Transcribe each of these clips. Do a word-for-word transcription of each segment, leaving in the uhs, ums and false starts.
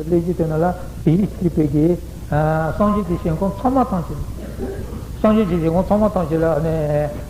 ལས་ཀྱི་དོན་ལ་དེའི་ཤེས་པའི་གི་སངས་རྒྱས་ཀྱི་ཞིང་ཁམས་ཚང་མ་ཐམས་ཅད། སངས་རྒྱས་ཀྱི་ཞིང་ཁམས་ཚང་མ་ཐམས་ཅད་ལ་ནི་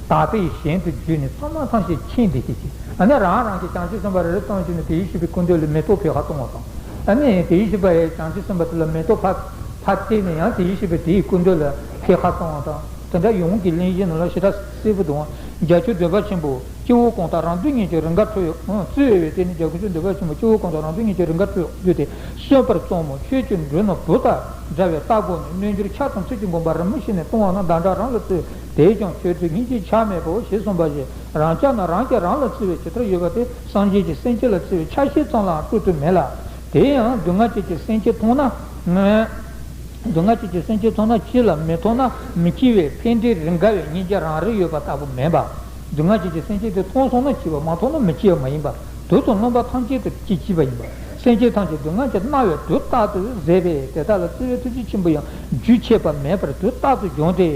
དག་པའི་ཞིང་དུ་བརྒྱུད་ནས་ཚང་མ་ཐམས་ཅད་མཁྱེན་བསྡད་ཀྱི་ཅིག་ཨ་ནི་རང་རང་གི་བྱང་ཆུབ་སེམས་དཔའ་རེ་རེ་ཙམ་ཅིག་ནི་དེའི་ཤེས་པའི་སྐུ་མདུན་ལ་མེ་ཏོག་ཕུལ་ཁ་གཏོང་བ་དང་། ཨ་ནི་དེའི་ཤེས་པ་ཡི་བྱང་ཆུབ་སེམས་དཔའ་དེ་ལ་མེ་ཏོག་ཕར་ཕར་བཏེགས་ནས་ཡང་དེའི་ཤེས་པ་དེའི་སྐུ་མདུན་ལ་ཕུལ་ཁ་གཏོང་བ་དང་། དེ་འདྲ་ཡོངས་ཀྱི་གླེང་གཞི་ནང་ལ་ཞེ་དྲག་གསལ་པོ་འདུག་རྒྱ་ཆོས་འདོད་པ་ཆེན་པོ། སྤྱི་བོ་གང་དག་རང་སྡུག་བསྔལ་གྱི་རིམ་ཁ་འཁྲུད། ཨང་། བརྩེ་བའི་དེ་ནི་རྒྱ་ཆོས་འདོད་པ་ཆེན་པོ་སྤྱི་བོ་གང་དག་རང་སྡུག་བསྔལ་གྱི་རིམ་ཁ་འཁྲུད་རྒྱུ་དེ་གསོན་པར་བརྩམ་མོ། ཆོས་ཀྱི་འབྲུ་རྣམས་བུ་དང་འདྲ་བའི་རྟ་མགོ་ནས། རྣལ་འབྱོར་ཕྱག་དང་ཚིག་གི་དགོངས་པ་རིམ་བཞིན་ནས་གཏོང་བ་ན་བདག་འདྲ་རང་ལ་བརྩེ། དེས་ཀྱང་ཆོས་དེ་སྙིང་རྗེའི་ཆ་མེད་པའོ་ཞེས་གསུངས་པ་བཞིན་རང་ཅག་ནི་རང་གིས་རང་ལ་བརྩེ་བས་ཇི་ལྟར་ཡོད་པ་དེ་སངས་རྒྱས་ཀྱིས་སེམས་ཅན་ལ་བརྩེ་བའི་ཆ་ཤས་ཙམ་ལའང་སྤྲོད་ཐུབ་མེད་ལ། དེ་ཡང་སྡུག་བསྔལ་ཅན་གྱི་སེམས་ཅན་མཐོང་ན། སྡུག་བསྔལ་ཅན་གྱི་སེམས་ཅན་མཐོང་ན་སྐྱིད་ལ་མི་མཐོང་ན་མི་སྐྱིད་པའི་ཕན་འབྲས་རེ་འགའ་བའི་སྙིང་རྗེ་རང་རིག་ཡོད་པ་ལྟ་བུ་མིན་པ། སྡུག་བསྔལ་ཅན་གྱི་སེམས་ཅན་དེ་མཐོང་སོང་ན་སྐྱིད་པ་མ་མཐོང་ན་མི་སྐྱིད་པ་མ་ཡིན་པ། དུག་དང་རློན་པ་ཐམས་ཅད་དུ་སྐྱེ་སྐྱིད་པ་ཡིན་པ། སེམས་ཅན་ཐམས་ཅད་སྡུག་བསྔལ་གྱིས་མནར་བའི་དུས་རྟག་ཏུ་གཟིགས་པས་དེ་དག་ལ་བརྩེ་བའི་ཐུགས་རྗེ་ཆེན་པོ་ཡང་རྒྱུན་ཆད་པ་མེད་པར་དུས་རྟག་ཏུ་འབྱུང་སྟེ།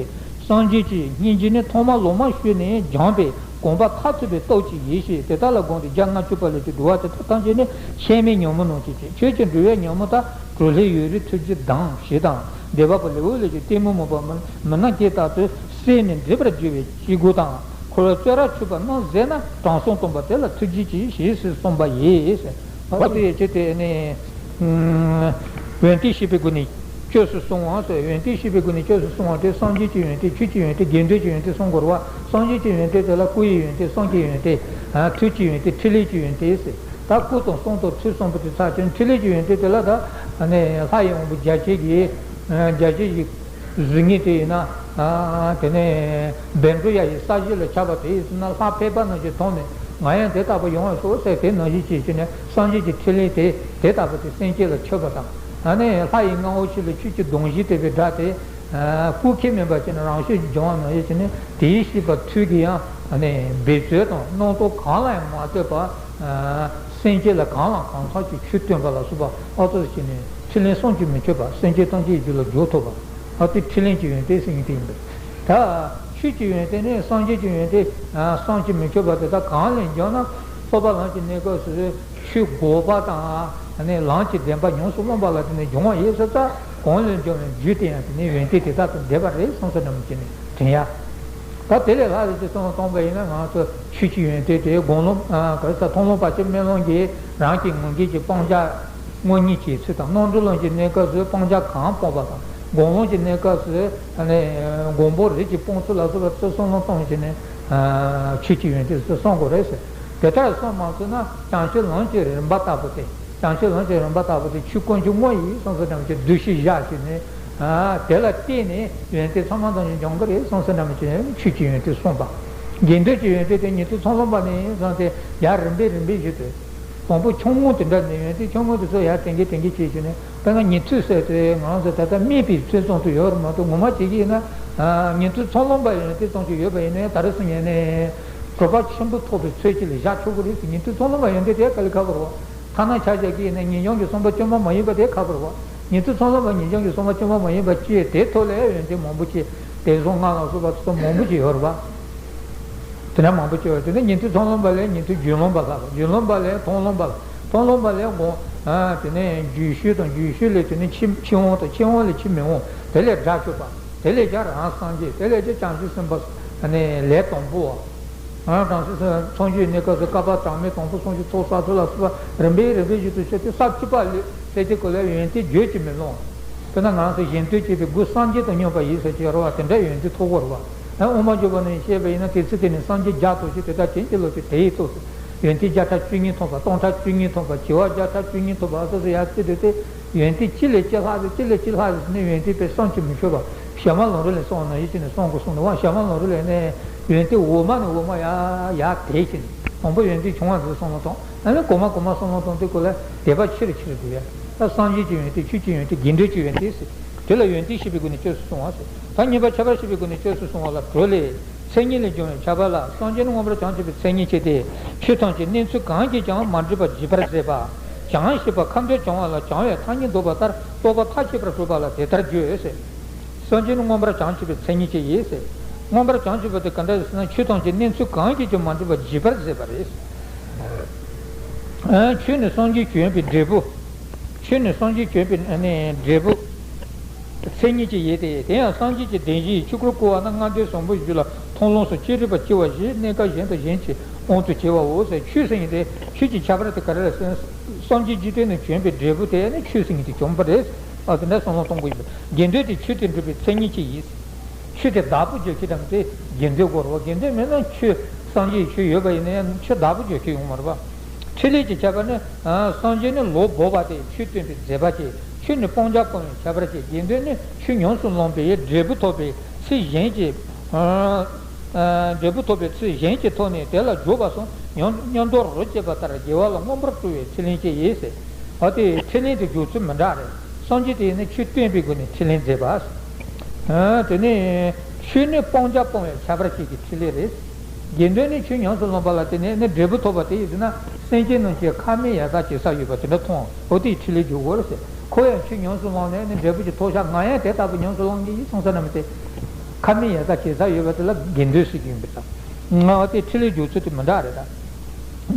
སངས་རྒྱས་ཀྱི་སྙིང་རྗེ་ནི་ཐོག་མ་ལོ་མ་ཤུལ་ནས་སྦྱངས་པའི་དགོངས་པ་མཐར་ཐུག་པའི་སྟོབས་ཀྱིས་ཡེ་ཤེས་དེ་དག་ལ་དགོངས་ཏེ་བརྒྱ་ལྔ་བཅུ་པ་ལས་ཀྱི་བསྡུ་བ་དེ་དག་ཐམས་ཅད་ནི་ཆད་མེད་ཉོན་མོངས་རྣམས་ཀྱི་ཆོས་ཀྱི་འབྲེལ་བའི་ཉོན་མོངས་དག་གྲོལ་ལྷའི་ཡུལ་རིའི་ཐུགས་རྗེ་དང་ཞེས་དང་། སྡེ་པ་པོ་ལེའུ་ལས་ཀྱི་ལྟད་མོ་མུན་པ་མུན་མུན་ནག་སྐྱེས་དག་ཏུ་བསལ་ནས་འདྲེན་པར་འགྱུར་བའི་སྐྱེ་དགུ་དང་། འཁོར་བའི་བཙོན་རར་ཆུད་པ་རྣམས་ཟད་ན་དྲང་སྲོང་སྟོན་པ་དེ་ལ་ཐུགས་རྗེ་ཆེ་ཞེས་སུ་གསུངས་པ་ཡིན། འོ་དེ་ཡི་ཆེད་དེ་ནི། ཡོན་ཏན་བཤད་པའི་སྒོ་ནས་བཅོས་སུ་གསུངས་པ་ཟེར། ཡོན་ཏན་བཤད་པའི་སྒོ་ནས་བཅོས་སུ་གསུངས་པ་དེ་སངས་རྒྱས་ཀྱི་ཡོན་ཏན་ཆོས་ཀྱི་ཡོན་ཏན་དགེ་འདུན་གྱི་ཡོན་ཏན་གསུམ་དགོས་རེད་བ། སངས་རྒྱས་ཀྱི་ཡོན་ཏན་དེ་ལ་སྐུ་ཡི་ཡོན་ཏན་སེམས་ཀྱི་ཡོན་ཏན། ཐུགས་ཀྱི་ཡོན་ཏན་ཕྲིན་ལས་ཀྱི་ཡོན་ཏན་ཟེར། ད་སྐུ་དང་གསུང་དང་ཐུགས་གསུམ་པོ་དེ་ཚར་ཕྱིན་ཕྲིན་ལས་ཀྱི་ཡོན་ཏན་དེ་ལ་ད་ནི་ལྷ་ཡི་དབང་པོ་རྒྱ་ཆེ་གི་རྒྱ་ཆེ་གི་གཟུགས་བརྙན་དེ་ཡིན་ན། དེ་ནས་བཻ་ཌཱུརྱ་ཡི་ས་གཞི་ལ་ཁྱབ་པ་དེ་ཡིན་ན་ལྷ་ཕལ་པ་རྣམས་ཀྱིས་མཐོང་ནས་ང་ཡང་དེ་ལྟ་བུ་ཡོང་བར་ཤོག་ཟེར། དེ་ནང་བཞིན་བྱས་བྱས་ནས་སངས་རྒྱས་ཀྱི་ཕྲིན་ལས་དེ་དེ་ལྟ་བུ་དེ་སེམས་ཅན་ལ་མཆོད་པ་དང་། ཨ་ནི་ལྷ་ཡི་མངའ་འོག་ཆེ་ལ་ཆོས་ཀྱི་གདུང་བཞི་བསྟོད་པའི་སྒྲ་དེ་སྐུ་ཁྱད་མིན་པ་བྱས་ནས་རང་ཤུགས་ཀྱིས་སྦྱོང་བ་ནང་བཞིན་བྱས་ནས་དེའི་ཤེས་པ་ཐུགས་ཀྱི་ཡང་འབད་རྩོལ་དང་རྣམ་རྟོག་གང་ལ་ཡང་མ་ལྟོས་པར། སེམས་ཅན་ལ་གང་ལ་གང་འཚམ་གྱི་ཆོས་སྟོན་པ་ལ་སོགས་པ་ཨ་ཙོགས་བྱས་ནས་ཕྲིན་ལས་བསམ་གྱིས་མི་ཁྱབ་པ་སེམས་ཅན་ཐམས་ཅད་ཀྱི་རྒྱུད་ལ་འཇུག་ཐུབ་པ། ཨ་དེ་ཕྲིན་ལས་ཀྱི་ཡོན་ཏན་ཟེར་མཁན་དེ་ཡིན་པས། ད་ཆོས་ཀྱི་ཡོན་ཏན་ནི་སངས་རྒྱས་ཀྱི་ཡོན་ཏན་བསམ་གྱིས་མི་ཁྱབ་པ་དེ་དག་གང་ལས་འབྱུང་ན། ཐོབ་པ་ལམ་གྱི་གནས་སྐབས་སུ་ཆོས་འགོག་པ་དང་ནི་ལམ་གྱི་བདེན་པ་ཉམས་སུ་བླངས་པ་ལ་བརྟེན་ནས་འབྱུང་བ་ཡིན་ཟེར་ཙང་གང་ལས་འབྱུང་བའི་རྒྱུ་དེ་ཡང་དེ་ནི་ཡོན་ཏན་དེ་དག་དང་ལྡན་པ་རེད་བསམ་ས་འདྲ་མོ་བྱས་ནས་དྲན་ཡ། ད་དེ་ལས་ལྷག་ཙམ་ཅིག་གསུངས་བཏང་པ་ཡིན་ན་ང་ཚོ་ཆོས་ཀྱི་ཡོན་ཏན་དེ་དགོངས་ལུང་། ག་རེ་ཟེར། མཐོང་ལམ་བར་ཆད་མེད་ལམ་གྱི་རང་གི་ངོས་འགལ་གྱི་སྤང་བྱ་དངོས་གཉེན་གྱི་ཚུལ་དང་། རྣམ་གྲོལ་ལམ་གྱི་གནས་སྐབས་སུ་སྤང་བྱ་གང་སྤངས་པ་དང་། སྒོམ་ལམ་གྱི་གནས་སྐབས་སུ་སྒོམ་པོ་རིགས་ཀྱི་སྤོང་ཚུལ་ལ་སོགས་པ་ཚུལ་གསུམ་ལ་གཏོང་བྱས་ནས་ཆོས་ཀྱི་ཡོན་ཏན་སོགས་གསུང་དགོས་རེད་ཟེར། དེ་ལྟར་གསུངས་མ་ཚུགས་ན་བྱང་ཆུབ་ལམ་གྱི་རིམ་པ་ལྟ་བུ་སྟེ། བྱང་ཆུབ་ལམ་གྱི་རིམ་པ་ལྟ་བུ་དེ་ཆོས་དཀོན་མཆོག་དངོས་ཡིན་བསམ་ས་འདྲ་མོ་ཅིག་འདུ་ཤེས་བཞག་བྱས་ནས། དེ་ལ་བརྟེན་ནས་ཡོན་ཏན་ཚང་མ་ཐམས་ཅད་འབྱུང་གི་རེད་བསམ་ས་འདྲ་མོ་ཅིག་ཆོས་ཀྱི་ཡོན་ཏན་གསུངས་པ། དགེ་འདུན་གྱི་ཡོན་ཏན་དེ་ཉན་ཐོས་ཚོགས་ལམ་པ་ནས་བཟུང་སྟེ་ཡར་རིམ་པས་རིམ་པས་བཞིན་དུ། དང་པོ་ཆུང་ངུ་དེ་འདྲ་ནས་ཡོན་ཏན་ཆུང་ངུ་དེ་ཚོ་ཡར་དྲན་གྱིན་དྲན་གྱིན་བྱས་བྱས་ནས་དཔེར་ན་ཉན་ཐོས་ཟེར་དེ་ང་ཚོ་ད་ལྟ་སྨྲས་པའི་ཚུལ་ཙམ་དུ་ཡོད་རེད་མ་གཏོགས་ངོ་མ་བྱེད་ཀྱི་ཡིན་ན། ཉན་ཐོས་ཚོགས་ལམ་པ་ཡོན་ཏན་ཙམ་ཞིག་ཡོད་པ་ཡིན་ན་ད་རེས་སུ་ཉན་ནས་གྲུབ་པ་ཆེན་པོ་ཐོབ་པའི་ཚུལ་གྱིས་ལ་བཞག་ཆོག་གི་རེད་ཟེར། ཉན་ཐོས་ཚོགས་ལམ་པ་ཡོན་ཏན་དེ་དཀའ་ལས་ཁག་པོ་རེད་བ། ཐ་ན་ཆ་བཞག་གི་ཡིན་ན་ངེས་འབྱུང་གི་བསམ་པ་བཅོས་མ་མ་ཡིན་པ་དེ་ཁག་པོ་རེད་བ། ཉན་ཐོས་ཚོགས་ལམ་པ་ངེས་འབྱུང་གི་བསམ་པ་བཅོས་མ་མ་ཡིན་པ་སྐྱེས་དེ་ཐོག་ལ་ཡོན་ཏན་མང་པོ་སྐྱེས་དེ་བཟུང་ང་ལ་སོགས་པ་ཚོ་མང་པོ་ཅིག་ཡོད་རེད་བ། དེ་འདྲ་མང་པོ་སྐྱེས་པ་དེ་ནི་ཉན་ཐོས་ཚོགས་ལམ་པ་ལས་ཉན་ཐོས་རྒྱུན་ལམ་པ་ལྷག་པ། རྒྱུན་ལམ་པ་ལས་མཐོང་ལམ་པ་ལ། མཐོང་ལམ་པ་ལས་དགོངས། དེ་ནས་རྒྱུད་ཤུལ་དང་། རྒྱུད་ཤུལ་ལས་དེ་ནས་ཕྱི་ཕྱི་དབང་དང་། ཕྱི་དབང་ལས་ཕྱི་མི་དབང་། དེ་ལས་དགྲ་ཆོད་པ། དེ་ལས་ཀྱང་རང་སངས་རྒྱས། དེ་ལས་ཀྱང་བྱང་ཆུབ་སེམས་དཔའ་ནས་ལས་དང་པོ་བ། བྱང་ཆུབ་སེམས་དཔའ་མཚན་བཅུའི་གནས་སྐབས་སུ་བསྐལ་པ་གྲངས་མེད་དང་པོ་སངས་རྒྱས་ཚོགས་བསགས་ཚུལ་ལ་སོགས་པ་རིམ་པས་རིམ་པས་བཞིན་དུ་བཤད་དེ་ས་བཅུ་པ་ལས་ཕལ་ཆེར་སྐོར་ལ་ཡོན་ཏན་བརྗོད་ཀྱིས་མི་ལང་། དཔེར་ན་ང་ཚོ་གཞན་དོན་བྱེད་པའི་སྒོས་སངས་རྒྱས་དང་སྙོམས་པར་ཡིན་ཟེར་གྱི་ཡོད་རེད་བ། དེ་འདྲ་ཡོན་ཏན་ཐོབ་དགོས་རེད་བ། ཨ་དབུ་མ་འཇུག་པ་ནས་བཤད་པ་ཡིན་ན་དེ་ཚེ་དེ་ནས་སངས་རྒྱས་བརྒྱ་དང་བཞི་དེ་དག་བྱིན་གྱིས་རློབ་ཅིང་དེ་ཡི་ཚོགས་སུ་ཡོན་ཏན་བརྒྱ་ཕྲག་བཅུ་གཉིས་ཐོབ་པ། སྟོང་ཕྲག་བཅུ་གཉིས་ཐོབ་པ། བྱེ་བ་བརྒྱ་ཕྲག་བཅུ་གཉིས་ཐོབ་པ། ཨ་སོ་སོ་ཡར་བརྩིས་དུས་དེ་ཡོན་ཏན་གཅིག་ལས་གཅིག་ལྷག་ཟེར། གཅིག་ལས་གཅིག་ལྷག་ཟེར་ནས་ཡོན་ཏན་དཔེ་བསམ་གྱིས་མི་ཁྱབ་པ། ཞྭ་དམར་ལམ་རིམ་ལས་གསུངས་པ་ནང་བཞིན་བྱས་ནས་གསུང་དགོས་གསུངས་འདུག་བ། ཞྭ་དམར་ལམ་རིམ་ལས་ནས་ཡོན་ཏན་འོག་མ་ནས་འོག་མ་ཡར་ཡར་དེད་བྱས་ནས་དང་པོ་ཡོན་ཏན་ཆུང་བ་ཚོ་བསམ་བློ་བཏང་། ཨ་ནི་གོང་མ་གོང་མ་བསམ་བློ་བཏང་དུས་སྐབས་ལ་དད་པ་ཆེ་རུ་ཆེ་རུ་འགྲོ་ཡ། ད་སངས་རྒྱས་ཀྱི་ཡོན་ཏན། ཆོས་ཀྱི་ཡོན་ཏན། དགེ་འདུན་གྱི་ཡོན་ཏན་ཟེར། དེ་ལ་ཡོན་ཏན་བཤད་པའི་སྒོ་ནས་བཅོས་སུ་སོང་བ་ཟེར། ད་གཉིས་པ་ཁྱད་པར་བཤད་པའི་སྒོ་ནས་བཅོས་སུ་སོང་བ་ལ་གྲོལ་ལས། མཚན་ཉིད་ལས་བྱུང་བའི་ཁྱད་པར་ལ། སངས་རྒྱས་ནི་མངོན་པར་བྱང་ཆུབ་པའི་མཚན་ཉིད་ཅན་ཏེ། ཆོས་ཐམས་ཅད་གནས་ཚུལ་གང་གིས་ཀྱང་མ་འདྲིས་པར་འཇིག་པར་མཛད་པ། བྱང་ཞེས་པ་ཁ་འདོན་བྱང་བ་ལ་བྱང་བའི་ཐ་སྙད་འདོགས་པ་ལྟར་རྟོག་པ་མཐའ་ཡས་པར་གྲུབ་པ་ལ་དེ་ལྟར་བརྗོད་ཟེར། སངས་རྒྱས་ནི་མངོན་པར་བྱང་ཆུབ་པའི་མཚན་ཉིད་ཅན་ཡིན་ཟེར། མངོན་པར་བྱང་ཆུབ་པ་དེ་ག་འདྲ་ཡིན་ཟེར་ན། ཆོས་ཐམས་ཅད་གནས་ཚུལ་གང་གིས་ཀྱང་མ་འདྲིས་པར་འཇིག་པར་མཛད་པ་རེད། ཆོས་ནི་སངས་རྒྱས་བྱོན་པའི་འབྲས་བུ། ཆོས་ ཆོས་ནི་སངས་རྒྱས་བྱོན་པའི་ནི་འབྲས་བུ། མཚན་ཉིད་ཀྱི་ཡིན་ཏེ། དེ་ཡང་སངས་རྒྱས་ཀྱི་བདེན་བཞིའི་ཆོས་སྐུར་བསྐུལ་བ་ན་ལྔ་ལྡན་བཟང་པོའི་རྒྱུད་ལ་མཐོང་ལོངས་སུ་སྤྱི་རིག་པ་སྐྱེ་བ་བཞིའི་གནས་སྐབས་གཞན་དང་གཞན་གྱི་དབང་དུ་བྱས་པའོ་ཟེར། ཆོས་ཟེར་མཁན་དེ་ཆོས་ཀྱི་ཁྱད་པར་དེ་ག་རེ་རེད་ཟེར་ན། སངས་རྒྱས་འཇིག་རྟེན་ན་བྱོན་པའི་འབྲས་བུ་དེ་ནི་ཆོས་ཟེར་མཁན་དེ་བྱུང་བ་རེད། ཨ་དེ་འདྲ་བསམ་བློ་གཏོང་དགོས་ཡིན་པས། དགེ་འདུན་དེ་ཆོས་དེ་སྒྲུབ་པའི་མཚན་ཉིད་ཅིག་ཡིན། ཆོས་དེ་བདག་པོ་རྒྱག་མཁན་དང་དེ་དགེ་འདུན་དགོས་རེད་བ། དགེ་འདུན་མེད་ན་ཆོས་སངས་རྒྱས་ཆོས་ཡོད་པ་ཡིན་ན་ཡང་ཆོས་བདག་པོ་རྒྱག་མཁན་ཡོང་མ་རེད་བ། ཕྲིན་ལས་ཀྱི་ཁྱད་པར་ནི། ཨ་སངས་རྒྱས་ནི་ལོ་འབོ་བ་སྟེ་ཆོས་སྟོན་པའི་མཛད་པ་སྟེ། ཆོས་ནི་སྤང་བྱ་སྤོང་བའི་ཁྱད་པར་ཅན། དགེ་འདུན་ནི་ཆོས་ཉམས་སུ་བླངས་པའི་འབྲས་བུ་ཐོབ་པའི་ཚུལ་གཞན་གྱི། ཨ་འབྲས་བུ་ཐོབ་པའི་ཚུལ་གཞན་གྱི་ཐོག་ནས་དེ་ལ་འཇུག་པ་སོགས་ཉམས་ཉམས་རྟོགས་རོ་བཅད་པ་ལྟར་དགེ་བ་ལ་མངོན་པར་སྤྲོ་བའི་ཕྲིན་ལས་ཅན་ཡིན་ཟེར། ཨ་དེ་ཕྲིན་ལས་དེ་འཇུག་ཚུལ་མི་འདྲ་རེད། སངས་རྒྱས་དེ་ནི་ཆོས་སྟོན་པའི་སྒོ་ནས་ཕྲིན་ལས་མཛད་པ། ཨ་དེ་ནི་ཆོས་ནི་སྤང་བྱ་སྤོང་བའི་ཁྱད་པར་ཅན་གྱི་ཕྲིན་ལས་རེད། དགེ་འདུན་ནི་ཆོས་ཉམས་སུ་བླངས་པ་ལ་བརྟེན་ནས་ནི་འབྲས་བུ་ཐོབ་པ་དེ་ཡིན་ཟེར་ན། སེམས་ཅན་རྣམས་ཀྱི་ཁ་མིག་ཡ་མཚན་བྱེད་ས་ཡོད་པ་དེ་འདྲ་མཐོང་། འོ་དེའི་ཕྲིན་ལས་འཇུག་དགོས་རེད་ཟེར། ཁོ་ཡང་ཆོས་ཉམས་སུ་བླངས་ནས་ནི་འབྲས་བུ་ཅིག་ཐོབ་ཤག་ང་ཡང་དེ་ལྟ་བུ་ཉམས་སུ་བླང་གི་ཡིན་གསུངས་ས་ན་མི་དེ། ཁ་མིག་ཡ་མཚན་བྱེད་ས་ཡོད་པ་དེ་ལ་དགེ་འདུན་ཟེར་གྱི་ཡིན་པས་ད། ང་བ་དེ་ཕྲིན་ལས་འཇུག་ཚུལ་དེ་མི་འདྲ་རེད་ད།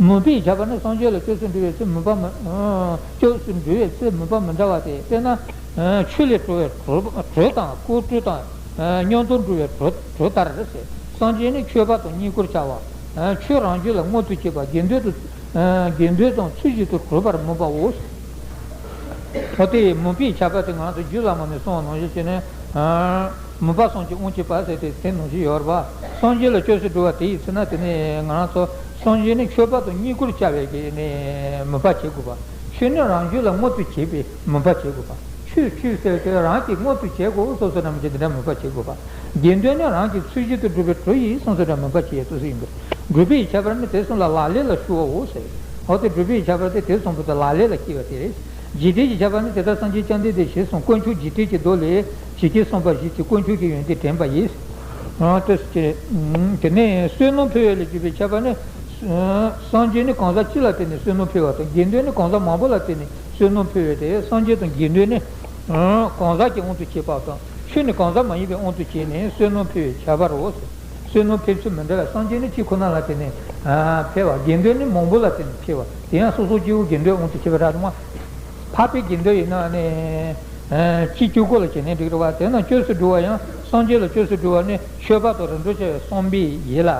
མུན་པའི་ཁྱད་པར་ནི་སངས་རྒྱས་ལ་སྐྱབས་སུ་འགྲོ་བའི་ཚུལ་མུན་པ་མི། སྐྱབས་སུ་འགྲོ་བའི་ཚུལ་མུན་པ་མི་འདྲ་བ་སྟེ། དཔེར་ན། ཆུ་ལས་གྲོལ་བའི་དྲོད་དྲོད་དང་ཀོ་ཀྲུ་དང་། མཉམ་དུ་འགྲོ་བའི་དྲོད་དྲོད་ལྟར་ཟེར། སངས་རྒྱས་ནི་མཆོད་པ་དང་བསྙེན་བཀུར་བྱ་བ། ཆོས་རང་རྒྱུད་ལ་མངོན་དུ་བྱེད་པ། དགེ་འདུན་དུ། དགེ་འདུན་དང་ཚུལ་བཞིན་དུ་གྲུབ་པར་མོས་པའོ། འོ་དེ་མུན་པའི་ཁྱད་པར་དེ་ང་ཚོ་རྒྱུད་བླ་མ་ནས་གསུངས་པ་ནང་བཞིན་བྱས་ནས། མུན་པ་སངས་ཀྱི་དབང་བྱེད་པ་ཟེར་ཏེ་དེ་ནང་བཞིན་ཡོད་རེད་པ། སངས་རྒྱས་ལ་སྐྱབས་སུ་འགྲོ་བ་དེ་ཡིན་ཟེར་ན། དེ་ནི་ང་རང་ཚོ་སངས་རྒྱས་ནི་མཆོད་པ་དང་བསྙེན་བཀུར་བྱ་བའི་གི་ནི་མོས་པ་བྱེད་དགོས་པ། ཆོས་ནི་རང་རྒྱུད་ལ་མངོན་དུ་བྱེད་པའི་མོས་པ་བྱེད་དགོས་པ། ཆོས་ཆོས་ཟེར་ཏེ་རང་གིས་མངོན་དུ་བྱེད་དགོས། སོ་སོ་རྣམས་ཀྱིས་འདི་འདྲ་མོས་པ་བྱེད་དགོས་པ། དགེ་འདུན་ནི་རང་གི་ཚུལ་བཞིན་དུ་སྒྲུབ་པའི་གྲོགས་ཡིན་གསུངས་སོ་འདྲ་མོས་པ་བྱེད་ཡ་ཏོག་ཙམ་ཡིན་པས། སྒྲུབ་པའི་ཁྱད་པར་ནི་དེ་གསུམ་ལ་ལག་ལེན་ལ་ཞུགས་པའོ་ཟེར། འོ་དེ་སྒྲུབ་པའི་ཁྱད་པར་དེ་དེ་གསུམ་པོ་དེ་ལག་ལེན་ལ་སྐྱེ་བ་དེ་རེད། འཇིག་རྟེན་གྱི་ཁྱད་པར་ནི་དེ་ལྟར་སངས་རྒྱས་བཅོམ་ལྡན་འདས་ཞེས་གསུངས། དཀོན་མཆོག་འཇིག་རྟེན་གྱི་མདོ་ལས། ཇི་སྐད་གསུངས་པ་བཞིན་གྱི་དཀོན་མཆོག་གི་ཡོན་ཏན་དྲན་པ་ཡིས། ཨ་ཏོག་ཙམ་དེ་ནས་བསོད་ནམས་འཕེལ་བ་ལ་འཇུག་པའི་ཁྱད་པར་ནི། སངས་རྒྱས་ནི་གང་ཟག་གཅིག་ལ་བརྟེན་ནས་བསོད་ནམས་འཕེལ་བ་དང་། དགེ་འདུན་ནི་གང་ཟག་མང་པོ་ལ་བརྟེན་ནས་བསོད་ནམས་འཕེལ་བས་ཏེ། སངས་རྒྱས་དང་དགེ་འདུན་ནི་གང་ཟག་གི་དབང་དུ་བྱས་པ་དང་། ཆོས་ནི་གང་ཟག་མ་ཡིན་པའི་དབང་དུ་བྱས་ནས་བསོད་ནམས་འཕེལ་བའི་ཁྱད་པར་རོ། བསོད་ནམས་འཕེལ་ཚུལ་མི་འདྲ་བས། སངས་རྒྱས་ནི་གཅིག་ཁོ་ན་ལ་བརྟེན་ནས་འཕེལ་བ། དགེ་འདུན་ནི་མང་པོ་ལ་བརྟེན་ནས་འཕེལ་བ། དེ་ཡང་སོ་སོ་སྐྱེ་བོ་དགེ་འདུན་དབང་དུ་བྱས་པའི་ར་དུ་མ། འཕགས་པའི་དགེ་འདུན་ཡིན་ན་ནི། ཨ་གཅིག་གཅིག་པོ་ལ་བྱས་ནས་འགྲིག་རེད་བ། དེ་ན་སྐྱབས་སུ་འགྲོ་བ་ཡང་། སངས་རྒྱས་ལ་སྐྱབས་སུ་འགྲོ་བ་ནི་མཆོད་པ་དང་རིམ་གྲོ་བྱ་བའི་བསམ་པས་ཡིན་ལ།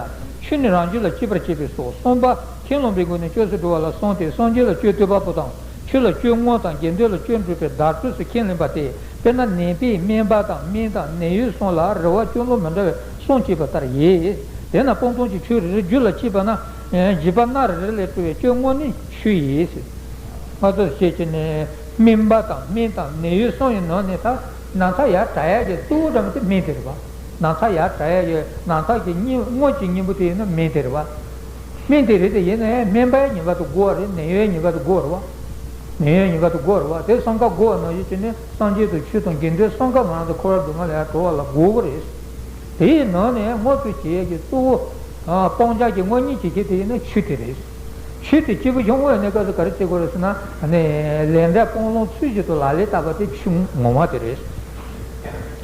ཆོས་ནི་རང་རྒྱུད་ལ་སྐྱེ་བར་བྱེད་པའི་སོགས་བསམ་པ་ཁས་བླངས་པའི་སྒོ་ནས་སྐྱབས་སུ་འགྲོ་བ་ལ་གསུངས་ཏེ། སངས་རྒྱས་ལ་སྐྱབས་བསྟོད་པ་པོ་དང་། ཆོས་ལ་སྐྱབས་བསྔོ་དང་། དགེ་འདུན་ལ་སྐྱབས་འགྲོ་བའི་བརྡ་སྤྲོད་སུ་ཁས་ལེན་པ་སྟེ། དཔེར་ན་ནན་ཏན་སྨན་པ་དང་སྨན་དང་ནད་གཡོག་གསུམ་ལ་རེ་བ་སྐྱབས་ལུང་མི་འདྲ་བའི་གསུང་བྱེད་པ་ལྟར་ཡིན། དེས་ན་སྤངས་རྟོགས་ཀྱི་ཆོས་རེ་རེ་རྒྱུད་ལ་སྐྱེས་པ་ན། བྱིས་པ་སྣ་རེ་རེ་ལས་སྤྲོ་བའི་སྐྱབས་བསྔོ་ནི་ཆོས་ཡིན། ང་ཚོ་བཤད་ཀྱི་ནི་སྨན་པ་དང་སྨན་དང་ནད་གཡོག་གསུམ་ཡི་ནང་ནས་ད་ན་ཚ་ཡར་དྲག་ཡག་གི་གཙོ་བོ་འདྲ་མི་དེ་སྨན་དེ་རེད་བ། ན་ཚ་ཡར་དྲག་ཡག་གི་ན་ཚ་གི་སྔོན་གྱི་གཉེན་པོ་དེ་ཡིན་ན་སྨན་དེ་རེད་བ། སྨན་དེ་རེད་དེ་ཡིན་ནའི་སྨན་པ་ཡང་ངེས་པར་དུ་དགོས་པ་རེད། ནད་གཡོག་ཡང་ངེས་པར་དུ་དགོས་པ་རེད་བ། ནད་གཡོག་ཡང་ངེས་པར་དུ་དགོས་པ་རེད་བ། དེ་གསུམ་ཀ་དགོས་པ་ནང་བཞིན་བྱས་ནས་སངས་རྒྱས་དང་ཆོས་དང་དགེ་འདུན་གསུམ་ཀ་ང་རང་ཚོ་འཁོར་བ་སྡུག་བསྔལ་ལ་ཡར་གྲོལ་བ་ལ་དགོས་པ་རེད། དེའི་ནང་ནས་མངོན་དུ་བྱེད་ཡག་གི་གཙོ་བོ། ཨ་སྤང་བྱ་གི་དངོས་གཉེན་བྱེད་མཁན་དེ་ཡིན་ན་ཆོས་དེ་རེད། ཆོས་དེ་སྐྱེས་བུ་གཞུང་དངོས་གནས་སྐབས་སུ་ག་རེ་བྱེད་དགོས་རེད་ཟེར་ན། ཨ་ནི་ལས་འབྲས་སྤང་བླང་ཚུལ་བཞིན་དུ་ལག་ལེན་བསྟར་བ་དེ་ཆོས་ངོ་མ་དེ་རེད།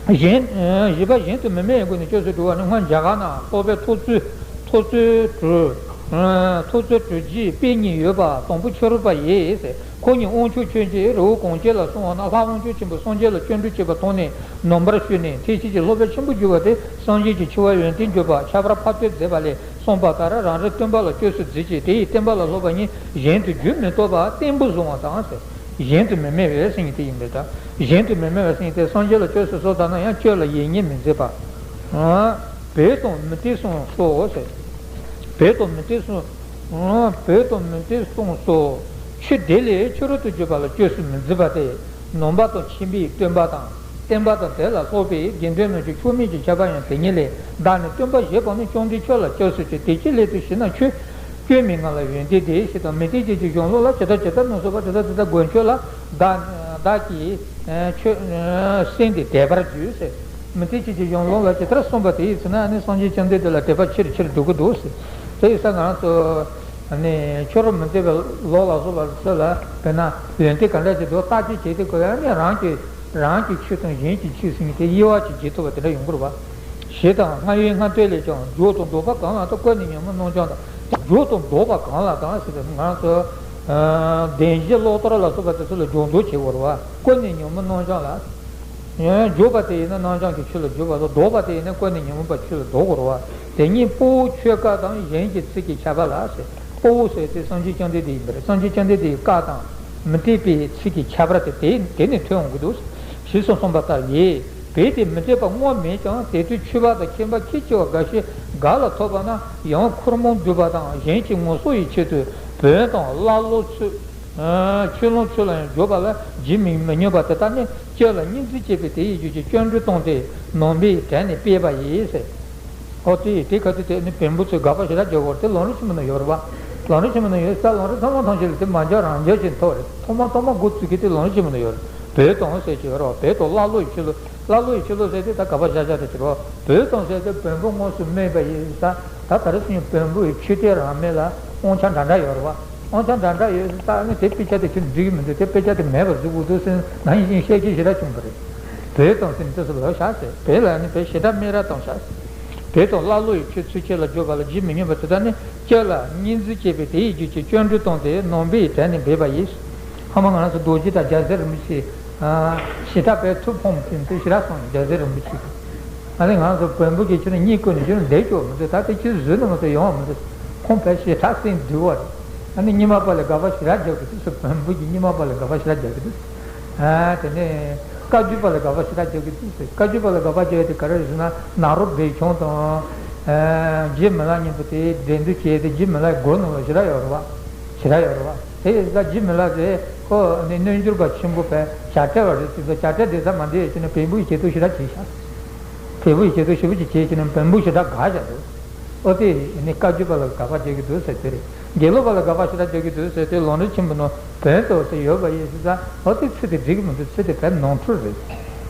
གཞན་ཨ་བཞི་པ་གཞན་དུ་མི་སྨྲའི་སྒོ་ནས་སྐྱབས་སུ་འགྲོ་བ་ནི། སྔོན་རྒྱ་གར་ན་སློབ་དཔོན་ཐོར་ཚུགས་ཐོར་ཚུགས་གྲུབ། ཨ་ཐོར་ཚུགས་གྲུབ་རྗེའི་དཔེ་གཉིས་ཡོད་པ། དང་པོ་ཕྱི་རོལ་པ་ཡིས། ཁོ་གཉིས་དབང་ཕྱུག་ཆོས་རྗེ་རི་བོ་གངས་ཅན་ལ་སོང་བ་ན། ལྷ་དབང་ཕྱུག་ཆེན་པོས་སངས་རྒྱས་ལ་སྐྱབས་འགྲོ་བྱེད་པ་མཐོང་ནས་ནོམ་པར་ཞུས་ནས། ཐེག་ཆེན་གྱི་སློབ་དཔོན་ཆེན་པོར་གྱུར་པ་དེ་སངས་རྒྱས་ཀྱི་ཆེ་བ་ཡོན་ཏན་བརྗོད་པ་ཁྱད་པར་ཕབ་སྟེ་མཛད་པ་ལས་གསུངས་པ་ལྟར། རང་རིག་སྟོན་པ་ལ་སྐྱབས་སུ་མཛད་ཅིང་། དེ་ཡི་བསྟན་པ་ལ་སློབ་པ་ཉིད་གཞན་དུ་རྒྱུན་མི་གཏོགས་པར་བརྟན་པོ་བཟུང་བ་དང་ཟེར། གཞན་དུ་མི་སྨྲ་བས་ཟེར་མཁན་དེ་ཡིན་པས་ད། གཞན་དུ་མི་སྨྲ་བས་ཟེར་མཁན་དེ་སངས་རྒྱས་ལ་སྐྱབས་སུ་སོང་ཙམ་ན་ཡང་སྐྱབས་ལ་ཡིད་གཉིས་མི་འཛིན་པ། བོད་དང་མུ་སྟེགས་གསུམ་སོགས་ཟེར། བོད་དང་མུ་སྟེགས་གསུམ། བོད་དང་མུ་སྟེགས་གསུམ་སོགས། ཆོས་དེ་ལས་ཕྱི་རོལ་དུ་གྱུར་པ་ལ་སྐྱབས་སུ་མི་འཛིན་པ་སྟེ། ནང་པ་དང་ཁྱིམ་པའི་སྟོན་པ་དང་། བསྟན་པ་དང་དེ་ལ་སོགས་པའི་དགེ་འདུན་རྣམས་ཀྱི་ཆོས་མིན་གྱི་ཁྱད་པར་ཡང་དེ་ཉིད་ལས། བདག་ནི་སྟོན་པ་བཞི་པོ་ནི། བཅོམ་ལྡན་ཁྱོད་ལ་སྐྱབས་སུ་མཆི། དེ་ཅིའི་སླད་དུ་ཞེ་ན། ཁྱོད་སྐྱོན་མེད་ང་ལ་ཡོན་ཏན་ལྡན་ཞེས་དང་། མུ་སྟེགས་ཅན་གྱི་གཞུང་ལུགས་ལ་ཇི་ལྟར་ཇི་ལྟར་གནང་སྲིད་པ་དེ་ལྟར་དེ་ལྟར་དགོས། ཁྱོད་ལ་བདག་བདག་གིས་ཁྱོད་སེམས་དེ་དད་པར་གྱུར་ཟེར། མུ་སྟེགས་ཅན་གྱི་གཞུང་ལུགས་ལ་ཇི་ལྟར་གསུངས་པ་དེ་ཡིན་ཟེར་ན། ཨ་ནི་སངས་རྒྱས་བཅོམ་ལྡན་འདས་ལ་དད་པ་ཆེ་རུ་ཆེ་རུ་འགྲོ་གི་འདུག་ཟེར། དེ་ཡིན་ཙང་ང་རང་ཚོ་ཨ་ནི་ཕྱི་རོལ་མུ་སྟེགས་པའི་ལུགས་ལ་སོགས་པ་ཚོ་ལ་དཔེར་ན་ཡོན་ཏན་ག་འདྲ་ཞིག་འདུག་བརྟག་དཔྱད་བྱེད་དུས་སྐབས། ཨ་ནི་རང་གི་རང་གི་ཆོས་དང་གཞན་གྱི་ཆོས་ཟེར་མཁན་དེ་དབྱེ་བ་ཅིག་འབྱེད་ཐུབ་པ་དེ་འདྲ་ཡོང་གི་རེད་བ། ཞེས་དང་། སྔར་ཡོད་སྔར་ལྟར་ལས་ཀྱང་། འཇུག་དང་ལྡོག་པ་གང་ལ་དང་། བཀོད་ནས་ཉོན་མོངས་རྣམ་བྱང་དང་། འཇུག་དང་ལྡོག་པ་གང་ལ་དང་ཟེར་ཏེ། ང་རང་ཚོ་ བདེན་བཞི་ཀློག་ལྟར་ལ་སོགས་པ་དེ་ཚོ་ལ་སྦྱོར་འདོགས་བྱེད་དགོས་རེད་བ། ཀུན་ནས་ཉོན་མོངས་རྣམ་བྱང་ལ། འཇོག་པ་དེ་ཡིན་ན་རྣམ་བྱང་གི་ཆོས་ལ་འཇོག་པ་དང་། ལྡོག་པ་དེ་ཡིན་ན་ཀུན་ནས་ཉོན་མོངས་པའི་ཆོས་ལ་ལྡོག་དགོས་རེད་བ། དེ་ཉིད་དཔའ་བོ་ཁྱོད་བཀའ་དང་། གཞན་གྱི་ཚིག་གི་ཁྱད་པར་ལ་ཟེར། དཔའ་བོ་ཟེར་དེ་སངས་རྒྱས་བཅོམ་ལྡན་འདས་ཡིན་པ་རེད། སངས་རྒྱས་བཅོམ་ལྡན་འདས་ཀྱི་བཀའ་དང་མི་འཐད་པའི་ཚིག་གི་ཁྱད་པར་དེ་དེ་དེ་ནས་ཐོན་འོང་གི་འདུག། ཞེས་སུ་གསུངས་པ་ལྟར་ཡིན། བོད་དེ་མི་འཐད་པ་དངོས་མེད་ཀྱང་། དེ་དུས་ཆོས་པ་དང་མཁས་པ་ཁས་འཆེ་བ་འགའ་ཞིག་ག་ལ་ཐོབ་པ་ན། ཡང་ཁོར་མོ་འདུས་པ་དང་གཞན་གྱི་ངོ་སོ་ཡི་ཆེད་དུ་བོན་དང་ཀླ་ཀློ་ཚུལ། ཆོས་ལོངས་སྤྱོད་ལ་ཡང་འཇོག་པ་ལ་ཇི་མི་མི་སྙམ་པ་དེ་དག་ནི། སྤྱོད་ལ་གཉིས་འཛིན་བྱེད་པའི་དེ་ཡི་རྒྱུ་ཅན་སྐྱོན་བྲལ་སྟོང་སྟེ་ནང་པའི་གྲས་ནས་སྤེལ་བ་ཡིན་ཟེར། ཨོ་དེ་དེ་ག་དུས་དེ་ནི་བོན་པོ་ཚོས་དགག་པ་ཞེ་དྲག་རྒྱག་གི་ཡོད་རེད། དེ་ལམ་རིམ་ཆེན་མོ་ནང་ཡོད་རེད་བ། ལམ་རིམ་ཆེན་མོ་ནང་ཡོད་ས། ལམ་རིམ་ཚང་མ་ཐམས་ཅད་ལ་དེ་མ་འཇོག་རང་འཇོག་བྱེད་ཐུབ་རེད། ཐོག་མ་ཐོག་མ་འགོ་བཙུགས་མཁན་དེ་ལམ་རིམ་ཆེན་མོ་ནང་ཡོད་རེད། བོད་དང་ཟེར་གྱི་ཡོད་རེད་བ། བོད་དང་ཀླ་ཀློ་ཡི་ཆོས་ལུགས། ཀླ་ཀློ་ཡི་ཆོས་ལུགས་ཟེར་དེ་ད་ག་པར་བཞག་བཞག་རེད་ཟེར་བ། བོད་དང་ཟེར་དེ་བོན་པོ་དངོས་སུ་སྨོས་པ་ཡིན་ས། ད་ད་རེས་སུ་ཡང་བོན་པོ་ཡི་མཆོད་རྟེན་རང་མོས་ལ་དབང་ཆ་འདྲ་འདྲ་ཡོད་རེད་བ། དབང་ཆ་འདྲ་འདྲ་ཡོད་ས་ནི་དེ་དཔེ་ཆ་དེ་ཁྱོད་འགྲིག་གི་མི་འདུག། དེ་དཔེ་ཆ་དེ་མེད་པར་བཟོ་དགོས་འདུག་ཟེར་ན་ཡིན་ཞིང་བཤད་ཀྱི་ཞེ་དྲག་བྱུང་བ་རེད། བོད་དང་ཟེར་ནས་དེ་ཚོ་ལབ་བཞག་ཟེར། བོད་ལ་ནི་བོད་ཞེ་དྲག་སྨད་ར་བཏང་བཞག་ཟེར། བོད་དང་ཀླ་ཀློ་ཡི་ཆོས་ཚུལ་ཁྱད་ལ་འཇོག་པ་ལ་ཇི་མི་སྙམ་པ་དེ་དག་ནི། སྤྱོད་ལ་གཉིས་འཛིན་བྱེད་པའི་དེ་ཡི་རྒྱུ་ཅན་སྐྱོན་བྲལ་སྟོང་སྟེ་ནང་པའི་གྲས་ནས་སྦས་པ་ཡིན། ཧ་མ་ང་རང་ཚོ་རྡོ་རྗེ་དང་རྒྱལ་སྲས་རིན་པོ་ཆེ། ཞེ་དྲག་པའི་ཐུགས་ཕམ་ཟེར་ནས་དེ་ཞེ་དྲག་གསུངས། རྒྱལ་སྲས་རིན་པོ་ཆེ་གིས། ཨ་ནི་ང་ཚོ་བོན་པོ་གི་ཆོས་ནི་གཉིད་ཁུག་ནས་ཆོས་ནི་བསྡད་ཆོག་མི་འདུག། ད་དེ་ཆོས་བཟོས་ནས་མ་གཏོགས་ཡོང་བ་མི་འདུག། ཁོང་དཔེ་ཞེ་དྲག་སེམས་སྡུག་བ་རེད། ཨ་ནི་རྙིང་མ་པ་ལ་དགག་པ་ཞེ་དྲག་རྒྱག་གི་འདུག་ཟེར། བོན་པོ་གི་རྙིང་མ་པ་ལ་དགག་པ་ཞེ་དྲག་རྒྱག་གི་འདུག། ཨ་དེ་ནས་བཀའ་བརྒྱུད་པ་ལ་དགག་པ་ཞེ་དྲག་རྒྱག་གི་འདུག་ཟེར། བཀའ་བརྒྱུད་པ་ལ་དགག་པ་རྒྱག་ཡ་དེ་ག་རེ་རེད་ཟེར་ན། ནཱ་རོ་བདེ་མཆོག་དང་། ཨ་རྗེ་མི་ལ་གཉིས་པོ་དེ་འགྲན་བསྡུར་བྱས་ཏེ་རྗེ་མི་ལ་མགོ་གནོན་པ་ཞེ་དྲག་ཡོད་རེད་བ། ཞེ་དྲག་ཡོད་རེད་བ། དེ་ཡིན་ཙང་རྗེ་མི་ལ་དེ་ཁོ་ནི་རྣལ་འབྱོར་པ་ཆེན་པོ་བས་བྱ་བྲལ་བ་རེད་ཟེར་ཙང་། བྱ་བྲལ་བསྡད་ས་མ་འདི་ཡོད་ཀྱི་ནི་བོན་པོ་ཡི་བྱེད་ཐུབ་ཞེ་དྲག་བྱས་ཤག། བོན་པོ་ཡི་བྱེད་ཐུབ་ཞེ་པོ་ཅིག་བྱས་ཀྱི་ནི་བོན་པོ་ཞེ་དྲག་དགའ་བཞག་འདུག། ཨོ་དེ་ནི་བཀའ་བརྒྱུད་པ་ལ་དགག་པ་རྒྱག་གི་འདུག་ཟེར་དེ་རེད། དགེ་ལུགས་པ་ལ་དགག་པ་ཞེ་དྲག་རྒྱག་གི་འདུག་ཟེར་དེ་ལམ་རིམ་ཆེན་པོ་ནང་བོན་ཟེར་བ་དེ་ཡོད་པ་ཡིན་ཟེར་ཙང་། ཨོ་དེ་ཚུལ་དེ་འགྲིག་གི་མི་འདུག། ཚུལ་དེ་བོན་ནོར་འཁྲུལ་རེད།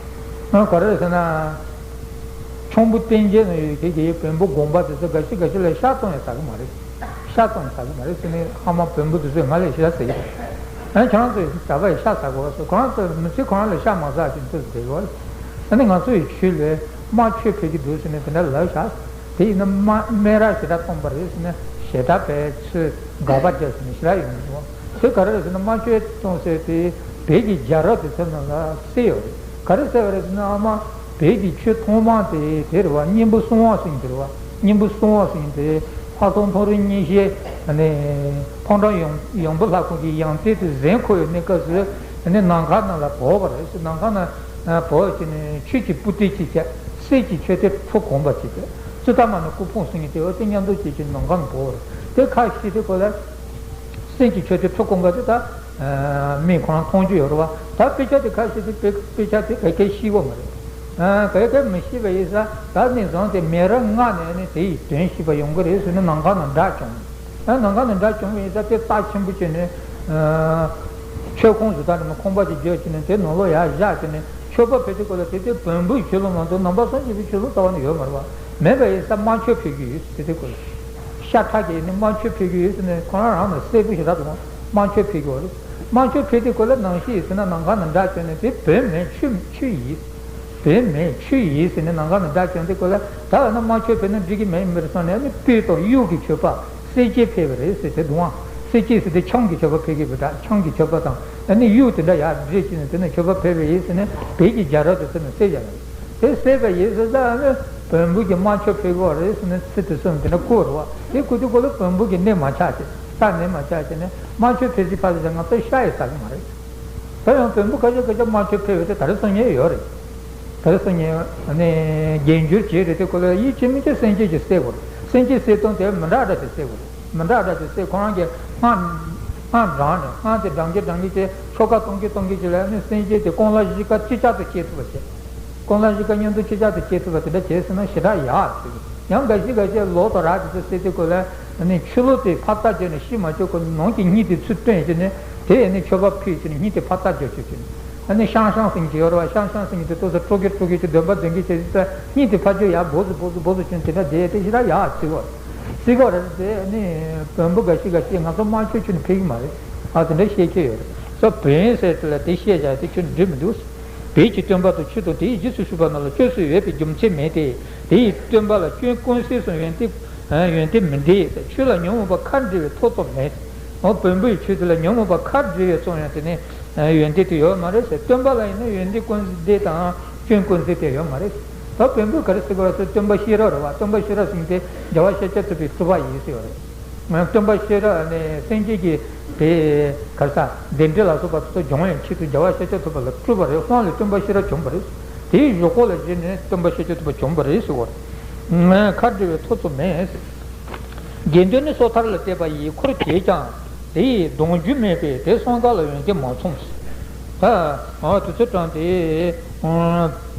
ཨ་ག་རེ་རེད་ཟེར་ན། ཁྱུང་པོ་བསྟན་རྒྱས་ནང་ཡོད་མཁན་གྱི་བོན་པོ་དགོངས་པ་དེ་ཚོ་འགའ་ཞིག་འགའ་ཞིག་ལ་ཤ་བཙོང་ཡ་ཟ་གི་མ་རེད། ཤ་བཙོང་ཡ་ཟ་གི་མ་རེད་ཟེར་ནས་ཧ་མ་བོན་པོ་དེ་ཚོས་ང་ལ་ཤ་ཟེར་གྱི་རེད། ཨ་ཁྱེད་རང་ཚོས་གྲྭ་པ་ཡི་ཤ་ཟ་དགོས་ཟེར། ཁོ་རང་ཚོ་མི་ཚེ་ཁོ་རང་ལ་ཤ་མ་ཟ་ཞིག་ཚོས་བསྡད་ཡོད་རེད། ཨ་ནི་ང་ཚོ་ཡི་ཆོས་ལ་དམར་མཆོད་ཕུལ་གྱི་འདུག་ཟེར་ནས་དེ་འདྲ་ལབ་ཤག། དེ་ཡིན་ན་དམར་སྨན་ར་ཞེ་དྲག་གཏོང་པ་རེད་ཟེར་ནས་ཞེ་དྲག་པའི་ཚུལ་དགག་པ་རྒྱག་ཟེར་ནས་ཞེ་དྲག་ཡོང་གི་འདུག། དེ་ག་རེ་རེད་ཟེར་ན། དམར་མཆོད་གཏོང་ཟེར་དེ་བོད་ཀྱི་རྒྱལ་རབས་དེ་ཚོ་ནང་ལ་གསལ་ཡོད་རེད། ག་རེ་གསལ་བ་རེད་ཟེར་ན། ཨ་མ་བོད་ཀྱི་ཆོས་ཐོག་མ་དེ་དེ་རེད་བ། སྙིང་པོ་གསང་བ་ཟེར་མཁན་དེ་རེད་བ། སྙིང་པོ་གསང་བ་ཟེར་མཁན་དེ་ལྷ་ཚོགས་མཐོ་རིས་གཉིས་བཞི་ནས་ཕོ་བྲང་ཡོང་ཡོང་འབུམ་ལྷ་ཁང་གི་ཡང་རྩེ་དེ་གཟན་འཁོར་བའི་གནས་སྐབས་སུ་ནི་ནམ་མཁའ་ནང་ལ་བོར་བ་རེད་ཟེར། ནམ་མཁའ་ནང་བོར་བྱས་ནས་ཆོས་ཀྱི་སྤུ་གྲི་གཅིག་བྱས། གསེར་གྱི་མཆོད་རྟེན་ཁྲི་གོང་པ་གཅིག་བྱས། བཙུན་མ་ནི་སྐུ་ཕུང་ཟེར་མཁན་དེ་འོ་དེ་མཉམ་དུ་བྱས་ཀྱི་ནམ་མཁའ་ནང་བོར་བ་རེད། དེ་ཁ་ཤས་དེ་ཁོ་ལ། གསེར་གྱི་མཆོད་རྟེན་ཁྲི་གོང་པ་དེ་ད་མི་ཁོ་རང་མཐོང་རྒྱུ་ཡོད་རེད་བ། ད་དཔེ་ཆ་དེ་ཁ་ཤས་དེ་དཔེ་དཔེ་ཆ་དེ་ག་གེ་ཤེས་ཀྱི་མ་རེད། ག་གེ་མི་ཤེས་པ་ཡིན་ཙང་ད་ནས་བཟུང་སྟེ་མེ་རབས་ལྔ་ནས་ནི་དེ་ཡི་དོན་ཤེས་པ་ཡོང་གི་རེད་ཟེར་ནས་ནམ་མཁའ་ནང་སྒྲ་བྱུང་། ནམ་མཁའ་ནང་སྒྲ་བྱུང་བ་ཡིན་ཙང་དེ་རྩ་ཆེན་པོ་བྱས་ནས་མཆོད་ཁང་བཟོ་སྟངས་ནི་ཁང་པ་ཅིག་བརྒྱབ་བྱས་ནས་དེ་ནང་ལོགས་ཡར་བཞག་བྱས་ནས་མཆོད་པ་ཕུལ་དུས་སྐབས་ལ། དེ་དུས་བོན་པོའི་ཆོས་ལུགས་མ་གཏོགས་ནང་པ་སངས་རྒྱས་པའི་ཆོས་ལུགས་རྩ་བ་ནས་ཡོད་མ་རེད་བ། མེད་པ་ཡིན་ཙང་དམར་མཆོད་ཕུལ་གྱི་ཡོད་ཟེར། དེ་དུས་སྐབས་ལ། ཤ་ཁྲག་གིས་ནི་དམར་མཆོད་ཕུལ་གྱི་ཡོད་ཟེར་ནས་ཁོ་རང་རང་ལ་གསལ་པོ་ཞེ་དྲག་འདུག། དམར་མཆོད་ཕུལ་གྱི་ཡོད་རེད། དམར་མཆོད་ཕུལ་དུས་སྐབས་ལ་ནམ་ཞིག་ཡིན་ཟེར་ན་ནམ་མཁའ་ནང་སྒྲ་བྱུང་ནས་དེ་བོན་མིན་ཆོས་ཆོས་ཡིན། བོན་མིན་ཆོས་ཡིན་ཟེར་ནས་ནམ་མཁའ་ནང་སྒྲ་བྱུང་དུས་སྐབས་ལ། ད་འོ་ན་དམར་མཆོད་ཕུལ་ན་འགྲིག་གི་མེད་མི་རེད་བསམ་ནས། ཨ་ནི་སྤོས་དང་གཡུ་གི་མཆོད་པ། གསེར་སྐྱེམས་ཕུལ་བ་རེད་ཟེར། དེ་དུས་ཨ་གསེར་སྐྱེམས་ཟེར་དེ་ཆང་གི་མཆོད་པ་ཕུལ་གྱི་ཡོད་པ་འདྲ། ཆང་གི་མཆོད་པ་དང་ཨ་ནི་གཡུ་དེ་འདྲ་ཡར་བསྒྲིལ་བྱས་ནས་དེ་ནས་མཆོད་པ་ཕུལ་བ་ཡིན་ཟེར་ནས་བོད་ཀྱི་རྒྱལ་རབས་དེ་ཚོ་ནས་གསལ་བཞག་པ་རེད། དེ་གསལ་བ་ཡིན་ཟེར་ཙང་ཨ་ནི་བོན་པོ་གིས་དམར་མཆོད་ཕུལ་གྱི་ཡོད་རེད་ཟེར་ནས་ཚིག་དེ་གསུངས། དེ་འདྲ་བཀོད་རེད་བ། དེ་བཀོད་དུས་སྐབས་ལ་བོན་པོ་གི་གནད་མ་ཆགས་བྱས། རྩ་གནད་མ་ཆགས་བྱས་ནས་དམར་མཆོད་ཕུལ་ཚེ་ཕ་ཚེ་ང་ཚོ་ཤ་ཡི་ཟ་གི་མ་རེད། ད་ཡང་བོན་པོ་ཁ་ཤས་ཁ་ཤས་དམར་མཆོད་ཕུལ་བ་དེ་ད་རེས་སང་ཉིན་ཡོད་རེད། ད་རེས་སང་ཉིན་ནས་རྒྱན་འགྱུར་བྱས་རེད། དེ་སྐོར་ལ་ཡིད་ཆེས་མི་ཆེས་སེམས་ཅན་གྱིས་གསལ་དགོས་རེད། སེམས་ཅན་གསལ་སྟངས་དེ་མི་འདྲ་འདྲ་དེ་གསལ་དགོས་རེད། མི་འདྲ་འདྲ་དེ་གསལ། ཁོ་རང་གིས་སྔགས་སྔགས་བགྲངས་ནས། སྔགས་དེ་བགྲང་གིན་བགྲང་གིན་བྱས། ཆོ་ག་གཏོང་གིན་གཏོང་གིན་བྱས་ལ་ནི་སེམས་ཅན་དེ་སྐོར་ལ་གཞི་ཀ་ཅིག་ཅར་དུ་སྐྱེ་ཐུབ་པ་བྱས། སྐོར་ལ་གཞི་ཀ་མཉམ་དུ་ཅིག་ཅར་དུ་སྐྱེ་ཐུབ་པ་དེ་འདྲ་བྱས་ཟིན་ན་ཞེ་དྲག་ཡག་ཟེར་གི། ཡང་འགའ་ཞིག་འགའ་ཤས་ལོག་ཏུ་རག་དེ་ཚོ་གསལ་དུས་སྐོར་ལ་ནི་ཆུ་ལོག་དེ་ཕར་བལྟས་བྱས་ནས་ཤི་མ་བཅུག་གོ། ནང་གི་གཉིད་དེ་ཚུར་བཏོན་བྱས་ནས་དེ་ནི་མཆོད་པ་ཕུལ་བྱས་ནས་གཉིད་དེ་ཕར་བལྟས་བཅུག་བྱས་ནས། ཨ་ནི་ཤང་ཤང་ཟེར་གྱི་ཡོད་རེད་བ། ཤང་ཤང་ཟེར་གྱི་དེ་ཏོག་ཙམ་དཀྲོག་གི་དཀྲོག་གི་ཅིག་འདོན་པ་འདོན་གྱི་བྱས་ཙང་གཉིད་དེ་ཕར་བཅུག་ཡ་སྦོ་ཟུག་སྦོ་ཟུག་སྦོ་ཟུག་བྱས་ནས་དེ་འདྲ་བསྡད་དེ་ཞེ་དྲག་ཡག་བརྩི་གོ། བརྩི་གོ་རེད་དེ། ཨ་ནི་བོན་པོ་འགའ་ཤས་འགའ་ཤས་ང་ཚོ་དམར་མཆོད་ཁྱོན་ནས་ཕུལ་གྱི་མ་རེད། ཨ་དེ་འདྲ་བཤད་ཀྱི་ཡོད་རེད། སོ་བོན་ཟེར་དེ་ལ་དེ་བཤད་བཞག་དེ་ཁྱོན་ནས་འགྲིག་མི་འདུག། བོད་ཀྱི་སྟོན་པ་དང་ཆོས་དང་དེའི་རྗེས་སུ་ཞུགས་པ་རྣམས་ལ་སྐྱོན་སུ་ཡོད་པའི་རྒྱུ་མཚན་མེད་དེ། དེ་ཡི་སྟོན་པ་ལ་སྐྱོན་ཀུན་ཟད་སོང་ཡོན་ཏན་ཡོན་ཏན་མི་འདྲེས། ཆོས་ལ་ཉོན་མོངས་པ་ཁ་འབྲལ་བའི་ཐབས་ཙམ་མེད། འོ་བོན་པོའི་ཆོས་དེ་ལ་ཉོན་མོངས་པ་ཁ་བྲལ་བའི་ཚོགས་ཡང་དེ་ནི་ཡོན་ཏན་དེ་ཡོད་མ་རེད་ཟེར། སྟོན་པ་ལ་ཡིན་ན་ཡོན་ཏན་ཀུན་ལྡན་དང་སྐྱོན་ཀུན་ཟད་དེ་ཡོད་མ་རེད། ད་བོན་པོས་ག་རེ་ཟེར་དགོས་རེད་ཟེར། སྟོན་པ་ཤེས་རབ་རེད་བ། སྟོན་པ་ཤེས་རབ་ཟེར་མཁན་དེ་རྒྱལ་བ་ཤཱཀྱ་ཐུབ་པའི་སྤྲུལ་པ་ཡིན་ཟེར་བ་རེད། སྟོན་པ་ཤེས་རབ་ནི་སེམས་ཅན་གྱི་དེ་ག་རེ་ཟ་བདེ་འབྲས་ལ་སོགས་པ་དེ་ཚོ་སྦྱོང་བའི་ཆེད་དུ་རྒྱལ་བ་ཤཱཀྱ་ཐུབ་པ་ལ་སྤྲུལ་པ་རེད། དབང་ལས་སྟོན་པ་ཤེས་རབ་བྱུང་བ་རེད། དེའི་གཞུག་གུ་ལ་བརྟེན་ནས་སྟོན་པ་ཤཱཀྱ་ཐུབ་པ་བྱུང་བ་རེད་ཟེར་བ་རེད། ཁ་བྲལ་བའི་ཐོབ་ཚུལ་མེད། དགེ་འདུན་ནི་སོ་ཐར་ལ་བལྟས་པ་ཡིས་འཁོར་བྱེད་ཀྱང་། དེ་ཡིས་གདུང་རྒྱུད་མེད་པས་དེ་གསུམ་ཀ་ལ་ཡོན་ཏན་མ་ཚང་། ཨ་དུས་ཚོད་དྲངས་ཏེ།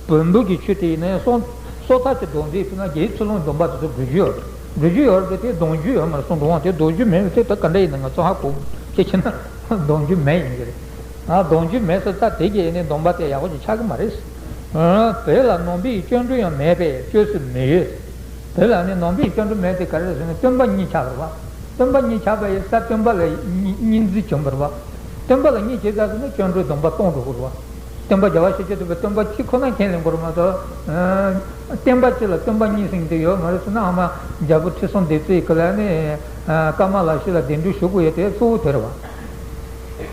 བོན་པོ་གི་ཆོས་དེ་ཡིན་ན་སོ་སོ་ཐར་གྱི་སྡོམ་པས་ཕུལ་ན་རྒྱལ་བའི་ཚུལ་བློའི་སྡོམ་པ་དེ་ཚོ་སྒྲུབ་རྒྱུ་ཡོད་རེད། སྒྲུབ་རྒྱུ་ཡོད་རེད་དེ་གདུང་རྒྱུད་ཡོད་མ་རེད་གསུངས་འགྲོ་འོང་དེ་གདུང་རྒྱུད་མེད་པ་དེ་ད་ག་འདྲ་ཡིན་ན་ང་ཚོ་ཧ་གོ་ཁྱེད་ཁྱེད་ན་གདུང་རྒྱུད་མེད་ཡིན་གྱི་རེད། ཨ་གདུང་རྒྱུད་མེད་ཟེར་ཙང་དེ་གི་ཡིན་ནའི་སྡོམ་པ་དེ་ཡག་པོ་ཅིག་ཆགས་ཀྱི་མ་རེད། བོད་ལ་ནང་པའི་སྐྱབས་འགྲོ་ཡང་མེད་པས་བཅོས་སུ་མི་འོས། དེ་ལ་ནི་ནང་པའི་སྐྱབས་འགྲོ་མེད་དེ་ག་རེ་རེད་ཟེར་ན་སྟོན་པ་གཉིས་ཆགས་པ་རེད་བ། སྟོན་པ་གཉིས་ཆགས་པ་ཡིན་ཙང་སྟོན་པ་ལ་གཉིས་གཉིས་འཛིན་བྱུང་བ་རེད་བ། སྟོན་པ་ལ་གཉིས་བྱས་ཙང་ཟེར་ན་སྐྱབས་འགྲོའི་སྡོམ་པ་སྟོང་འགྲོ་གི་རེད་བ། སྟོན་པ་རྒྱལ་བ་ཤཱཀྱ་ཐུབ་པའི་སྟོན་པ་གཅིག་ཁོ་ན་ཁས་ལེན་དགོས་རེད་མ་གཏོགས། བསྟན་པ་གཅིག་ལ་སྟོན་པ་གཉིས་ཟེར་མཁན་དེ་ཡོད་མ་རེད་ཟེར་ན་ཨ་མ་རྒྱལ་པོ་ཁྲི་སྲོང་ལྡེ་བཙན་གྱི་ལ་ནི་ཀ་མ་ལ་ཤཱི་ལ་གདན་འདྲེན་ཞུ་དགོས་ཡ་དེ་གཙོ་བོ་དེ་རེད་བ།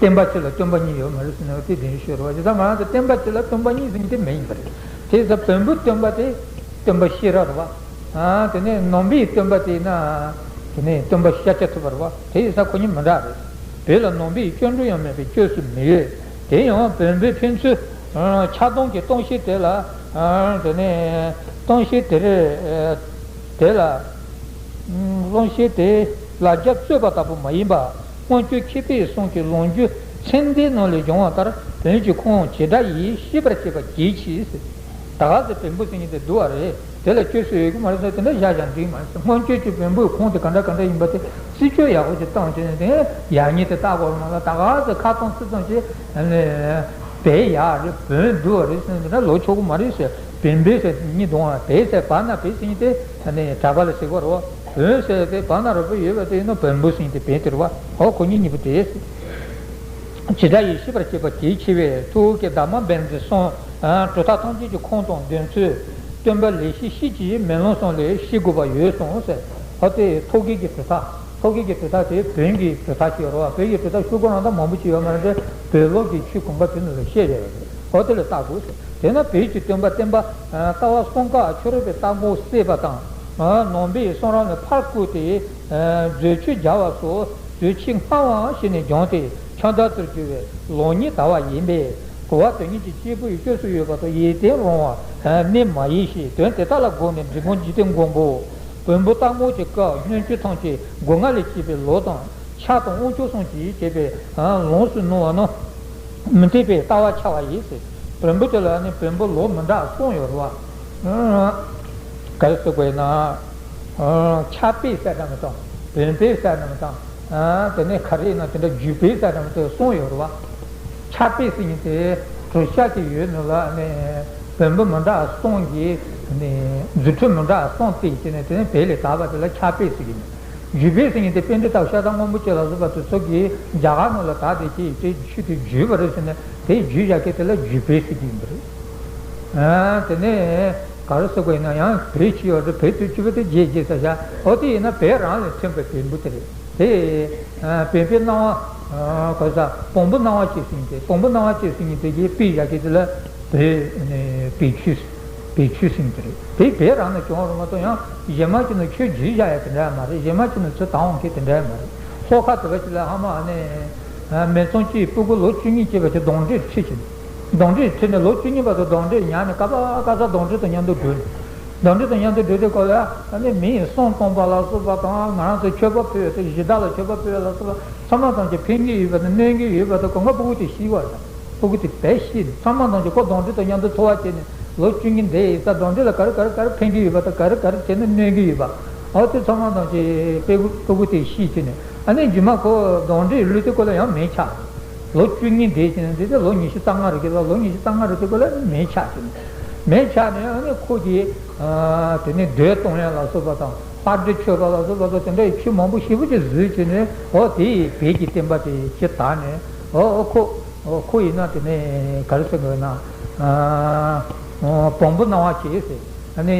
བསྟན་པ་གཅིག་ལ་སྟོན་པ་གཉིས་ཡོད་མ་རེད་ཟེར་ན་དེ་གདན་འདྲེན་ཞུ་རེད་བ། བྱས་ཙང་ང་རང་ཚོ་བསྟན་པ་གཅིག་ལ་སྟོན་པ་གཉིས་ཟེར་མཁན་དེ་མེད་ཡིན་པ་རེད། དེ་ཡིན་ཙང་བོན་པོའི་སྟོན་པ་དེ་སྟོན་པ་ཤེས་རབ་རེད་བ། ཨ་དེ་ནས་ནང་པའི་སྟོན་པ་དེ་ཡིན་ན། དེ་ནས་སྟོན་པ་ཤཱཀྱ་ཐུབ་པ་རེད་བ། དེ་ཡིན་ཙང་ཁོ་གཉིས་མི་འདྲ་རེད། བོད་ལ་ནང་པའི་སྐྱབས་འགྲོ་ཡང་མེད་པས་བཅོས་སུ་མི་འོས། དེ་ཡང་བོན་པོས་ཕན་ཚུན་ཆགས་སྡང་གི་སྟོང་བཤད་དེ་ལ། དེ་ནས་སྟོང་བཤད་དེ་རེད། དེ་ལ། སྟོང་བཤད་དེ་ལ་རྒྱབ་རྩོད་པ་ལྟ་བུ་མ་ཡིན་པ། སྔོན་བྱོན་མཁས་པའི་གསུང་གི་ལོ་རྒྱུས་ཚད་ལྡན་རྣམས་ལས་བྱུང་བ་ལྟར་བོན་གྱི་ཁུངས་བྱེ་བྲག་ཡིས་ཤེས་པར་བྱེད་པ་གལ་ཆེ་ཟེར། ད་ག་ཚོད་བོན་པོ་ཟེར་མཁན་དེ་སྡུག་པ་རེད། དེ་ལ་བཅོས་སུ་ཡོད་ཀྱི་མ་རེད་ཟེར་དེ་འདྲ་བཞག་བཞག་འགྲིག་མ་རེད་ཟེར། སྔོན་བྱོན་གྱི་བོན་པོའི་ཁུངས་དེ་ག་འདྲ་ག་འདྲ་ཡིན་པ་དེ་རྩད་གཅོད་ཡག་པོ་ཞིག་བཏང་བྱས་ནས་དེ་ཡག་ཉེས་དེ་བལྟ་དགོས་རེད་མ་གཏོགས་ད་ག་ཚོད་ཁ་གཏོང་ཚིག་གཏོང་བྱས་བོད་ཡག་རེད་བོན་སྡུག་པ་རེད་ཟེར་ནས་དེ་འདྲ་ལབ་ཆོག་གི་མ་རེད་ཟེར། བོན་པོ་ཟེར་གཉིས་བསྡོམས་པ་བོད་ཟེར་བ་ན་བོད་ཟེར་མཁན་དེ་གྲྭ་པ་ལ་ཟེར་གྱི་རེད་བ། བོན་ཟེར་དེ་བ་ན་རོ་པོ་ཡོད་པ་དེ་ཡིན་ན་བོན་པོ་ཟེར་མཁན་དེ་བོན་དེ་རེད་བ། འོ་ཁོ་གཉིས་གཉིས་པོ་དེ་ཟེར། བྱེ་བྲག་ཡིས་ཤེས་པར་བྱེད་པ་གལ་ཆེ་བས་ཐུགས་ཀྱི་བདག་མ་བན་དེ་གསུངས། གྲུབ་མཐའ་ཐམས་ཅད་ཀྱི་ཁུངས་དང་འདོན་ཚུལ། སྟོན་པ་ལེགས་བཤད་ཤེས་བྱའི་མེ་ལོང་གསུམ་ལས་ཤེས་དགོས་པ་ཡོད་གསུངས་ཟེར། འོ་དེ་ཐུགས་ཀྱི་གྲུབ་མཐའ། ཐུགས་ཀྱི་གྲུབ་མཐའ་དེ་བོན་གྱི་གྲུབ་མཐའ་ཞིག་ཡོད་རེད་བ། བོན་གྱི་གྲུབ་མཐའ་ཤོག་གུ་རང་དང་མང་པོ་ཅིག་ཡོད་མ་རེད་དེ་བོད་ལུགས་ཀྱི་ཆོས་གོམས་པ་དེ་ནང་ལ་བཤད་ཡོད་རེད། འོ་དེ་ལ་བལྟ་དགོས་ཟེར། དེས་ན་བོད་ཀྱི་སྟོན་པ་བསྟན་པ་ལྟ་བ་གསུམ་ཀ་ཕྱི་རོལ་པའི་ལྟ་སྒོ་བསྲེས་པ་དང་། ནང་པའི་གསུང་རབ་ནས་ཕར་བརྐོས་ཏེ། མཛོད་ཆོས་སྦྱར་བ་སོགས་མཛོད་ཆེས་སྔ་བ་ཞིག་ནས་སྦྱངས་ཏེ་ཁྱོད་ལྟར་དུ་གྱུར་བའི་ལེགས་ཉེས་ལྟ་བ་ཡིན་པས་གོ་བ་དོན་གཉིས་ཀྱི་གཅིག་པུ་ཡི་བཅོས་སུ་ཡོད་པ་དང་ཡིད་བརྟན་རུང་བ་གནད་མ་ཡིན་ཞེས་དོན་དེ་དག་ལ་དགོངས་ནས་འབྲི་གུང་འཇིག་རྟེན་མགོན་པོ་བོན་པོ་སྟག་མོ་གི་སྐབས་སྔོན་བྱོན་ཐམས་ཅད་སྒོ་ང་ལས་སྐྱེས་པའི་ལོ་དང་། ཕྱག་དང་དབང་ཕྱུག་གསུམ་གྱིས་བྱས་པའི་ལོངས་སུ་སྣང་བ་ནི་མི་འཐད་པའི་ལྟ་བ་ཆགས་པ་ཡིན་ཟེར། བོན་པོ་དེ་ལ་ནི་བོན་པོ་ལུགས་མི་འདྲ་གསུམ་ཡོད་རེད་བ། ག་རེ་ཟེར་དགོས་ཡིན་ན། ཕྱྭ་པའི་ཟེར་འདྲ་མི་དང་བོན་པོའི་ཟེར་འདྲ་མི་དང་། དེ་ནས་ག་རེ་ཡིན་ན་དེ་འདྲ་རྒྱུད་པའི་ཟེར་འདྲ་མི་དེ་གསུམ་ཡོད་རེད་བ། ཕྱྭ་པའི་ཟེར་མཁན་དེ་གྲུབ་ཆ་དེ་ཡོད་ནོ་ལ་ནི་བོན་པོ་མི་འདྲ་གསུམ་གྱིས་ནི་རྫུ་འཕྲུལ་མི་འདྲ་གསུམ་བསྟན་བྱས་ནས་དེ་ནས་བོད་ལ་དར་བ་དེ་ལ་ཕྱྭ་པའི་ཟེར་གྱི་ཡིན། རྒྱུད་པའི་ཟེར་མཁན་དེ་པཎྜི་ཏ་ཤཱཀྱ་སྔོན་པོ་བཅས་ལ་སོགས་པ་དེ་ཚོ་གིས་རྒྱ་གར་ནང་ལ་དར་ཏེ་ཅིག་དེ་ཆོས་དེ་བརྒྱུད་པ་རེད་ཟེར་ནས་དེ་བརྒྱུད་བཞག་མཁན་དེ་ལ་རྒྱུད་པའི་ཟེར་གྱི་ཡིན་པ་རེད། དེ་ནས་ག་རེ་ཟེར་དགོས་ཡིན་ན་ཡང་བོད་ཅིག་ཡོད་རེད། བོད་དུ་བཅུ་པོ་དེ་རྗེས་རྗེས་ས་ཤ་འོ་དེ་ཡིན་ན་བོད་རང་ལ་ཐོན་པའི་བོན་པོ་དེ་རེད། དེ་བོན་པོའི་སྣང་བ་ག་རེ་ཟ་བོན་པོ་སྣང་བ་བཅས་ཟེར་མཁན་དེ་བོན་པོ་སྣང་བ་བཅས་ཟེར་མཁན་དེ་གིས་དཔེ་བཞག་མཁན་དེ་ལ་བོད་བོད་ཆོས། བོད་ཆོས་ཟེར་གྱི་རེད། དེ་བོད་རང་ནས་བྱུང་བ་རེད་མ་གཏོགས་ཡང་གཞན་མ་ཅིག་ནས་ཆོས་བརྒྱུད་བཞག་ཡ་དེ་འདྲ་མ་རེད། གཞན་མ་ཅིག་ནས་ཚུར་དར་འོང་མཁན་དེ་འདྲ་མ་རེད། ལྷོ་ཁ་དེ་བ་ཅིག་ལ་ཧ་མ་ནས་མི་ཚང་གཅིག་སྤུ་གུ་ལོ་བཅུ་གཉིས་སྐྱེས་པ་དེ་གདོན་འདྲེས་ཁྲིད་ཀྱི་གདོན་འདྲེས་ཁྲིད་ནས་ལོ་བཅུ་གཉིས་བར་དུ་གདོན་འདྲེས་ཉར་ནས་ཀ་པ་ཀ་ས་གདོན་འདྲེ་དང་མཉམ་དུ་སྡོད། གདོན་འདྲེ་དང་མཉམ་དུ་སྡོད་དུས་སྐབས་ལ་ཨ་ནི་མི་ཡི་བསང་གཏོང་པ་ལ་སོགས་པ་དང་ང་རང་ཚོ་མཆོད་པ་ཕུལ་ཡ་དང་གཞི་བདག་ལ་མཆོད་པ་ཕུལ་ཡ་ལ་སོགས་པ་ཚང་མ་ཐམས་ཅད་ཕན་གྱི་ཡོད་པ་དང་གནོད་ཀྱི་ཡོད་པ་དང་གང་ག་སྤུ་གུ་དེ་ཤི་བ་རེད། སྤུ་གུ་དེ་བས་ཤི་ཚང་མ་ཐམས་ཅད་ཁོ་གདོན་འདྲེ་དང་མཉམ་དུ་འཚོ་བ་བྱས་ནས་ལོ་བཅུ་གཉིས་འདས་ཡིན་ཙང་གདོན་འདྲེ་ལ་ག་རེ་ག་རེ་ག་རེ་ཕན་གྱི་ཡོད་པ་དང་ག་རེ་ག་རེ་བྱས་ན་གནོད་ཀྱི་ཡོད་པ། འོ་དེ་ཚང་མ་ཐམས་ཅད་སྤུ་གུ་སྤུ་གུ་དེ་ཤི་བྱས་ནས་ཨ་ནི་རྗེས་མ་ཁོ་གདོན་འདྲེ་ལུས་དེ་ཁོ་ལ་ཡང་མེ་ཆགས། ལོ་བཅུ་གཉིས་འདས་བྱས་ནས་འདི་དེ་ལོ་ཉི་ཤུ་རྩ་ལྔ་རེ་གི་ལ་ལོ་ཉི་ཤུ་རྩ་ལྔ་རེ་དེ་ཁོ་ལ་མེ་ཆགས་བྱས་ནས་མེ་ཆགས་ནས་ཨ་ནི་ཁོ་གིས་དེ་ནས་རྡོ་གཏོང་ཡ་ལ་སོགས་པ་དང་། ལྷ་འདྲེ་མཆོད་པ་ལ་སོགས་པ་དང་དེ་འདྲའི་ཆོས་མང་པོ་ཞེ་པོ་ཅིག་བཟོས་བྱས་ནས་འོ་དེ་ཡི་བོད་ཀྱི་བསྟན་པ་དེ་ཇེ་དར་ནས་འོ་འོ་ཁོ་འོ་ཁོ་ཡིན་ན་དེ་ནས་ག་རེ་ཟེར་དགོས་ན་བོན་པོ་སྣང་བ་བྱས་ཟེར། ཨ་ནི་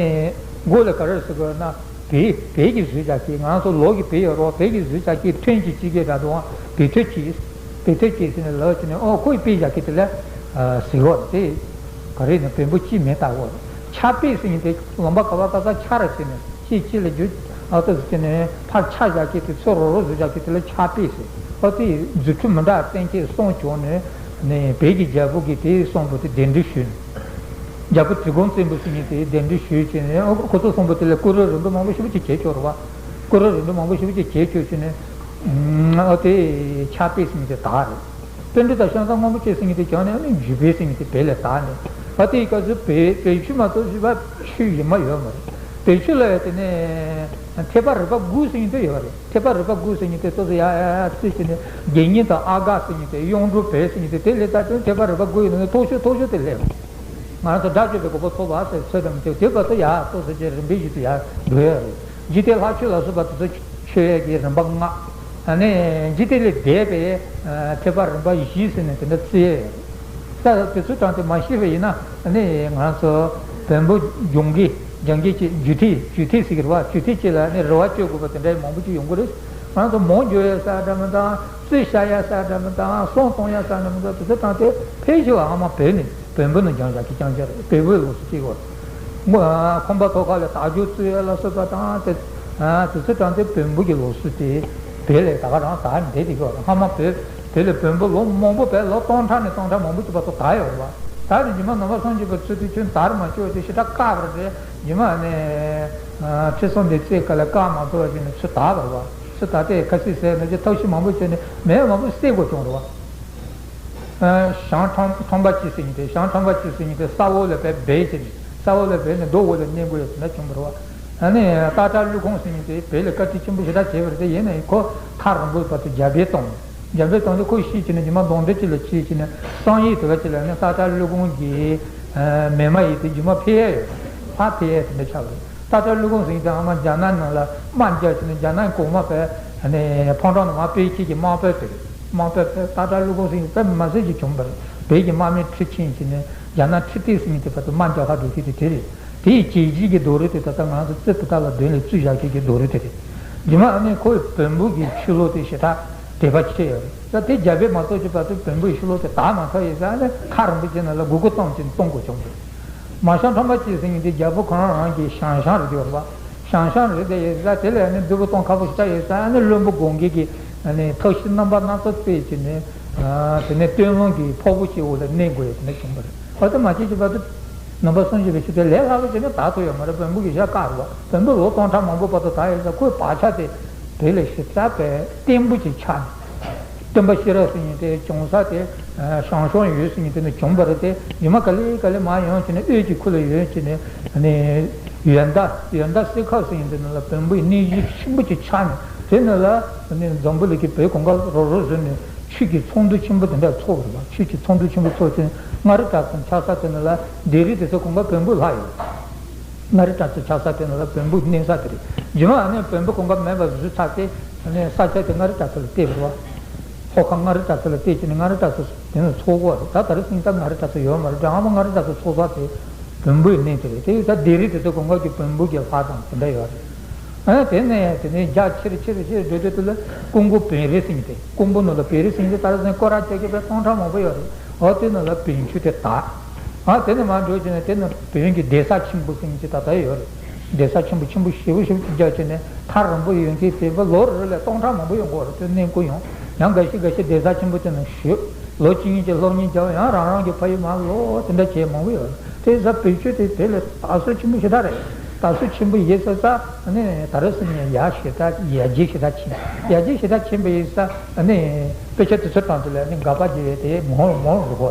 མགོ་ལ་ག་རེ་ཟེར་དགོས་ན་ བལ་བལ་གྱིས་བཟོས་བཞག་གི། ང་ཚོ་ལོ་གི་བལ་ཡོད་རོགས། བལ་གྱིས་བཟོས་བཞག་གི་ཐོན་གྱི་ཅི་གེ་འདྲ་འདུག་ཨ། བལ་ཐོན་གྱིས་བལ་ཐོན་གྱིས་ཟེར་ནས་ལབ་བྱས་ནས། ཨོ་ཁོས་དཔེ་བཞག་གི་དེ་ལ་ཟེར་བ་དེ། ག་རེ་ནས་བེམ་པོ་ཅི་མེད་ལྟ་བུ། ཆར་པས་ཟེར་ནས་དེ་ལུང་པ་ག་བ་ག་ས་ཆར་ཟེར་ནས་ཅི་ཅི་ལ་རྒྱུ་ཨ་ཏོ་ཟེར་ནས་ཕར་ཆ་བཞག་གི་དེ་ཚོ་རོ་རོ་བཟོ་བཞག་གི་དེ་ལ་ཆར་པས་ཟེར། ཨོ་དེ་རྫུ་འཕྲུལ་མི་འདྲ་བསྟན་གྱི་གསུང་བྱུང་ནས་ནས་བལ་གྱི་རྒྱལ་པོ་གི་དེ་གསུང་པོ་དེ་གདན་འདྲེན་ཞུས་ནས། རྒྱལ་པོ་དྲི་གུང་བཙན་པོ་ཟེར་མཁན་དེ་གདན་འདྲེན་ཞུས་བྱས་ནས། ཨོ་ཁོ་ཚོ་གསུམ་པོ་དེ་ལ་སྐུ་རུས་རིམ་གྲོ་མང་པོ་ཞེ་པོ་ཅིག་བྱས་ཆོག་རེད་བ། སྐུ་རུས་རིམ་གྲོ་མང་པོ་ཞེ་པོ་ཅིག་བྱས་ཆོག་བྱས་ནས། ཨོ་དེ་ཆར་པས་ཟེར་མཁན་དེ་དག་རེད། པཎྜི་ཏ་ཤམ་ཐབས་སྔོན་པོ་ཆེ་ཟེར་མཁན་དེ་བྱས་ནས་ཨ་ནི་འཇུ་བལ་ཟེར་མཁན་དེ་བལ་ལས་དག་ནས། ཨོ་དེའི་སྐབས་སུ་བལ་བལ་ཆུ་མ་གཏོགས་གཞན་པ་ཆུ་གཞན་པ་ཡོད་མ་རེད། བལ་ཆུ་ལ་དེ་ནས་ཐེག་པ་རིམ་པ་དགུ་ཟེར་མཁན་དེ་ཡོད་རེད། ཐེག་པ་རིམ་པ་དགུ་ཟེར་མཁན་དེ་ཏོག་ཙམ་ཡ་ཡ་ཡ་བརྩིས་བྱས་ནས། དགེ་བསྙེན་དང་ཨ་ག་ཟེར་མཁན་དེ། གཡུང་དྲུང་བལ་ཟེར་མཁན་དེ། དེ་ལས་ད་དོན་ཐེག་པ་རིམ་པ་དགུ་ཡི་ནང་ནས་མཐོ་ཤོས་མཐོ་ཤོས་དེ་ལས། ང་རང་ཚོ་དགྲ་བཅོམ་པའི་གོ་འཕང་ཐོབ་པ་ཟེར་ཚོད་དམ་དེ་དེ་བར་དུ་ཡ་ཏོག་ཙམ་ཅིག་རིམ་པས་བཞིན་དུ་ཡ་འགྲོ་ཡ་རེད། འཇིག་རྟེན་ལྷ་ཆོས་ལ་སོགས་པ་དེ་ཚོ་ཆོས་ཡས་ཀྱི་རིམ་པ་ལྔ། ཨ་ནི་འཇིག་རྟེན་ལས་འདས་པའི་ཐེག་པ་རིམ་པ་བཞི་ཟེར་ནས་དེ་འདྲ་བརྩི་ཡས་ཡོད་རེད། ད་དེ་ཚོའི་གྲངས་དེ་མ་ཤེས་པ་ཡིན་ན། ཨ་ནི་ང་རང་ཚོ་བོན་པོ་སྦྱོང་གི་སྦྱང་གི་ཅིག་རྒྱུ་མཐའི་རྒྱུ་མཐའི་ཟེར་གི་རེད་བ། རྒྱུ་མཐའི་ཅིག་ལ་ནི་རེ་བ་བཅོལ་དགོས་པ་དེ་འདྲ་མང་པོ་ཅིག་ཡོང་གི་རེད། ང་རང་ཚོ་མོ་འཇོ་ཡས་ས་འདྲ་མི་འདྲ། རྩོད་བཤའ་ཡས་ས་འདྲ་མི་འདྲ། སྲོང་གཏོང་ཡས་ས་འདྲ་མི་འདྲ། དེ་ཚོ་གྲངས་དེ་ཕལ་ཆེ་བ་ཨ་མ་བོད་ནས་བོན་པོ་ནས་སྦྱངས་བཞག་གི་རྐྱང་རྐྱང་རེད། བོན་པོའི་ལུགས་སུ་སྐྱེས་པ། ཁང་པ་ཐོག་ཁ་ལ་དར་ལྕོག་བཙུགས་ཡས་ལ་སོགས་པ་དང་དེ། དེ་ཚོ་གྲངས་དེ་བོན་པོ་གི་ལུགས་སྲོལ་དེ་བོད་ལ་ད་ག་རང་དར་བསྡད་དེ་གི་བ། སྔ་མ་བོད་བོད་ལ་བོན་པོ་ལོ་མང་པོ་བས་ལོ་སྟོང་ཕྲག་ནས་སྟོང་ཕྲག་མང་པོ་ཅིག་བར་དུ་དར་ཡོད་རེད་བ། ད་ནི་རྗེས་མ་ནང་པ་སངས་རྒྱས་པའི་ཚུལ་དུ་ཁྱོན་དར་མ་བཅུག་དེ་ཞེ་དྲག་དཀའ་བར་རེད། རྗེས་མ་ནས་ཁྲི་སྲོང་ལྡེ་བཙན་སྐབས་ལ་བཀག་མ་ཐུབ་པ་བྱས་ནས་ཚུར་དར་བར་བ། ཚུར་དར་ཏེ་ཁ་སིག་ཟེར་ནས་ཀྱི་ཐབས་ཤེས་མང་པོ་བྱས་ནས་མེད་མང་པོ་བསད་དགོས་བྱུང་རེད་བ། ཞང་ཁྲོམ་ཁྲོམ་པ་སྐྱིད་ཟེར་མཁན་དེ། ཞང་ཁྲོམ་པ་སྐྱིད་ཟེར་མཁན་དེ་ས་འོག་ལ་བས་སྦས་བྱས་ནས། ས་འོག་ལ་སྦས་ནས་རྡོ་འོག་ལ་མནན་དགོས་ཡ་དེ་འདྲ་བྱུང་བ་རེད་བ། ཨ་ནི་སྟག་བྲག་ཀླུ་ཁོང་ཟེར་མཁན་དེ་བོད་ལ་བཀའ་དྲིན་ཆེན་པོ་ཞེ་དྲག་བྱས་པ་རེད། དེ་ཡིན་ནའི་ཁོ་ཐག་རིང་པོའི་བར་དུ་རྒྱ་སྦས་བཏང་། རྒྱ་སྦས་བཏང་དུས་ཁོ་ཤི་བྱས་ནས་རྗེས་མ་གདོན་འདྲེ་ཅིག་ལ་འཁྱེར་བྱས་ནས་བསམ་ཡས་དེ་བ་ཅིག་ལ་ནི་སྟག་བྲག་ཀླུ་ཁོང་གི་མེ་མ་ཡིས་དེ་རྗེས་མ་འཕེལ་ཡས་ཡོད། ཕར་འཕེལ་ཡས་དེ་འདྲ་ཆགས་པ་རེད། སྟག་བྲག་ཀླུ་ཁོང་ཟེར་མཁན་དེ་ཨ་མ་རྒྱ་ནག་ནང་ལ་དམག་རྒྱག་བྱས་ནས་རྒྱ་ནག་གོང་མ་བས་ཕོ་བྲང་ནང་མར་སྤེལ་ཁྱེར་གྱི་དམག་དཔོན་དེ་རེད། དམག་དཔོན་དེ་སྟག་བྲག་ཀླུ་ཁོང་ཟེར་མཁན་དཔེ་མ་སྲིད་ཅིག་བྱུང་བ་རེད། བོད་ཀྱི་དམག་མི་ཁྲི་ཆིང་བྱས་ནས་རྒྱ་ནག་ཁྲི་ཏི་ཟེར་མཁན་དེ་བར་དུ་དམག་རྒྱག་ག་འགྲོ་མཁན་དེ་དེ་རེད། དེའི་བྱས་རྗེས་ཀྱི་རྡོ་རིང་དེ་ད་ལྟ་ང་ཚོ་རྩེ་ཕུ་ཐག་ལ་མདུན་ལ་བཙུགས་བཞག་མཁན་གྱི་རྡོ་རིང་དེ་རེད། རྗེས་མ་ཨ་ནི་ཁོའི་བོན་པོ་གི་ཆོས་ལུགས་དེ་ཞེ་དྲག་དད་པ་ཆེ་ཡོད་རེད། ད་དེ་རྒྱ་སྦས་མ་གཏོགས་ཀྱི་བར་དུ་བོན་པོའི་ཆོས་ལུགས་དེ་དར་མ་ཐུབ་ཡིན་ཙང་ཨ་ནི་ཁ་རིང་པོ་ཅིག་ནང་ལ་མགོ་སྐོར་བཏང་བྱས་ནས་གཏོང་དགོས་བྱུང་བ་རེད། མ་ཞང་ཁྲོམ་པ་སྐྱིད་ཟེར་མཁན་དེ་རྒྱལ་པོ་ཁོ་རང་རང་གི་ཞང་ཞང་རེད་ཡོད་རེད་བ། ཞང་ཞང་རེད་དེ་ཡིན་ཙང་དེ་ལ་ནི་བདུད་པོ་གཏོང་ཁག་པོ་ཞེ་དྲག་ཡོད་ཙང་ཨ་ནི་བློན་པོ་དགོན་མཁན་གྱི་ཨ་ནི་ཐབས་ཤེས་རྣམ་པ་སྣ་ཚོགས་བཙལ་བྱས་ནས། དེ་ནས་སྟོད་ལུང་གི་ཕོར་པ་ཞིག་འོག་ལ་མནན་དགོས་ཡ་དེ་འདྲ་བྱུང་བ་རེད། འོ་དེ་མ་བྱས་ཀྱི་བར་དུ་ནང་པ་སངས་རྒྱས་པའི་ཆོས་དེ་ལས་སླ་པོ་བྱས་ནས་དར་ཐུབ་ཡོད་མ་རེད། བོན་པོ་གི་ཞྭ་བཀག་རེད་བ། བོན་པོ་ལོ་སྟོང་ཕྲག་མང་པོ་བར་དུ་དར་ཡོད་ཙང་ཁོའི་བག་ཆགས་དེ་བོད་ལ་ཞེ་དྲག་པའི་བརྟན་པོ་ཅིག་ཆགས་ནས། སྟོན་པ་ཤེས་རབ་ཟེར་མཁན་དེ་བྱུང་ས་དེ་ཞང་ཞུང་ཡུལ་ཟེར་མཁན་དེ་ནས་བྱུང་བ་རེད་དེ། ཉི་མ་ག་ལེ་ག་ལེ་མར་ཡོང་བྱས་ནས་དབུས་ཀྱི་ཁུལ་ལ་ཡོང་བྱས་ནས་ཨ་ནི་ཡོན་བདག་ཡོན་བདག་སེ་ཁབ་ཟེར་མཁན་དེ་ནང་ལ་བོན་པོའི་གནས་གཞི་ཆེན་པོ་ཅིག་ཆགས་ནས། དེ་ནང་ལ་ཨ་ནི་འཛམ་བུ་གླིང་གི་བོད་གང་ག་རོགས་རོགས་བཟོས་ནས་ཆོས་ཀྱི་ཚོགས་འདུ་ཆེན་པོ་དེ་འདྲ་ཚོགས་པ་རེད་བ། ཆོས་ཀྱི་ཚོགས་འདུ་ཆེན་པོ་ཚོགས་བྱས་ནས་མངའ་རིས་གྲྭ་ཚང་ཆགས་ས་དེ་ནང་ལ་སྡེ་རིགས་དེ་ཚོ་གང་ག་བོན་པོ་ལྷག་ཡོད། མངའ་རིས་གྲྭ་ཚང་ཆགས་ས་དེ་ནང་ལ་བོན་པོ་གནས་ས་དེ་རེད། རྗེས་མ་ཨ་ནི་བོན་པོ་གང་ག་མེད་པ་བཟོས་ཚར་ཏེ་ཨ་ནི་ས་ཆ་དེ་མངའ་རིས་གྲྭ་ཚང་ལ་སྤྲད་པ་རེད་བ། ལྷོ་ཁ་མངའ་རིས་གྲྭ་ཚང་ལ་སྤྲད་བྱས་ནས་མངའ་རིས་གྲྭ་ཚང་དེ་ནས་ཚོགས་གོ་རེད། ད་ད་རེས་སང་ཉིན་ད་མངའ་རིས་གྲྭ་ཚང་ཡོད་མ་རེད། ཨ་མ་མངའ་རིས་གྲྭ་ཚང་ཚོགས་ས་དེ་བོན་པོའི་གནས་དེ་རེད། དེ་ཡིན་ཙང་སྡེ་རིགས་དེ་ཚོ་གང་ག་གི་བོན་པོ་གི་ལྷ་དང་དེ་འདྲ་ཡོད་རེད། ཨ་དེ་ནས་དེ་ནས་རྒྱ་ཆེར་ཆེར་ཆེར་འགྲོ་དུས་དེ་ལ་ཀོང་པོ་བོན་རི་ཟེར་མཁན་དེ། ཀོང་པོ་ནང་ལ་བོན་རི་ཟེར་མཁན་དེ་ད་རེས་སང་ཉིན་སྐོར་ར་རྒྱག་མཁན་དཔེ་སྟོང་ཕྲག་མང་པོ་ཡོད་རེད། འོ་དེ་ནང་ལ་བོན་ཆོས་དེ་དར། ཨ་དེ་ནས་མར་འགྲོ་བྱས་ནས་དེ་ནས་བོན་གྱི་གདན་ས་ཆེན་པོ་ཟེར་མཁན་ཅིག་ད་ལྟ་ཡོད་རེད། གདན་ས་ཆེན་པོ་ཆེན་པོ་ཞེ་པོ་ཞེ་པོ་ཅིག་རྒྱག་བྱས་ནས་ཐག་རིང་པོ་ཡོང་མཁན་དེ་ལོ་རེ་ལ་སྟོང་ཕྲག་མང་པོ་ཡོང་གི་ཡོད་རེད། དེ་གནས་སྐོར་ཡོང་ཡང་འགའ་ཤས་འགའ་ཤས་གདན་ས་ཆེན་པོ་དེ་ནང་བཞུགས། ལོ་གཅིག་གཉིས་ཀྱི་སློབ་གཉེར་རྒྱག་ཡང་རང་རང་གི་ཕ་ཡུལ་མར་ལོག་དེ་འདྲ་བྱས་མང་པོ་ཡོད་རེད། དེ་ས་བོན་ཆོས་དེ་དེ་ལ་དར་སྲོལ་ཆེན་པོ་ཞེ་དྲག་རེད། དར་སྲོལ་ཆེན་པོ་ཡིན་ས་ས་ནས་ད་རེས་སང་ཉིན་ཡར་ཞེ་དྲག་ཡར་རྒྱས་ཞེ་དྲག་ཕྱིན། ཡར་རྒྱས་ཞེ་དྲག་ཕྱིན་པ་ཡིན་ས་ནས་དཔེ་ཆ་དེ་ཚོ་དྲངས་དུས་ལ་ནི་དགག་པ་བརྗོད་ཡས་དེ་མང་རུ་མང་རུ་འགྲོ་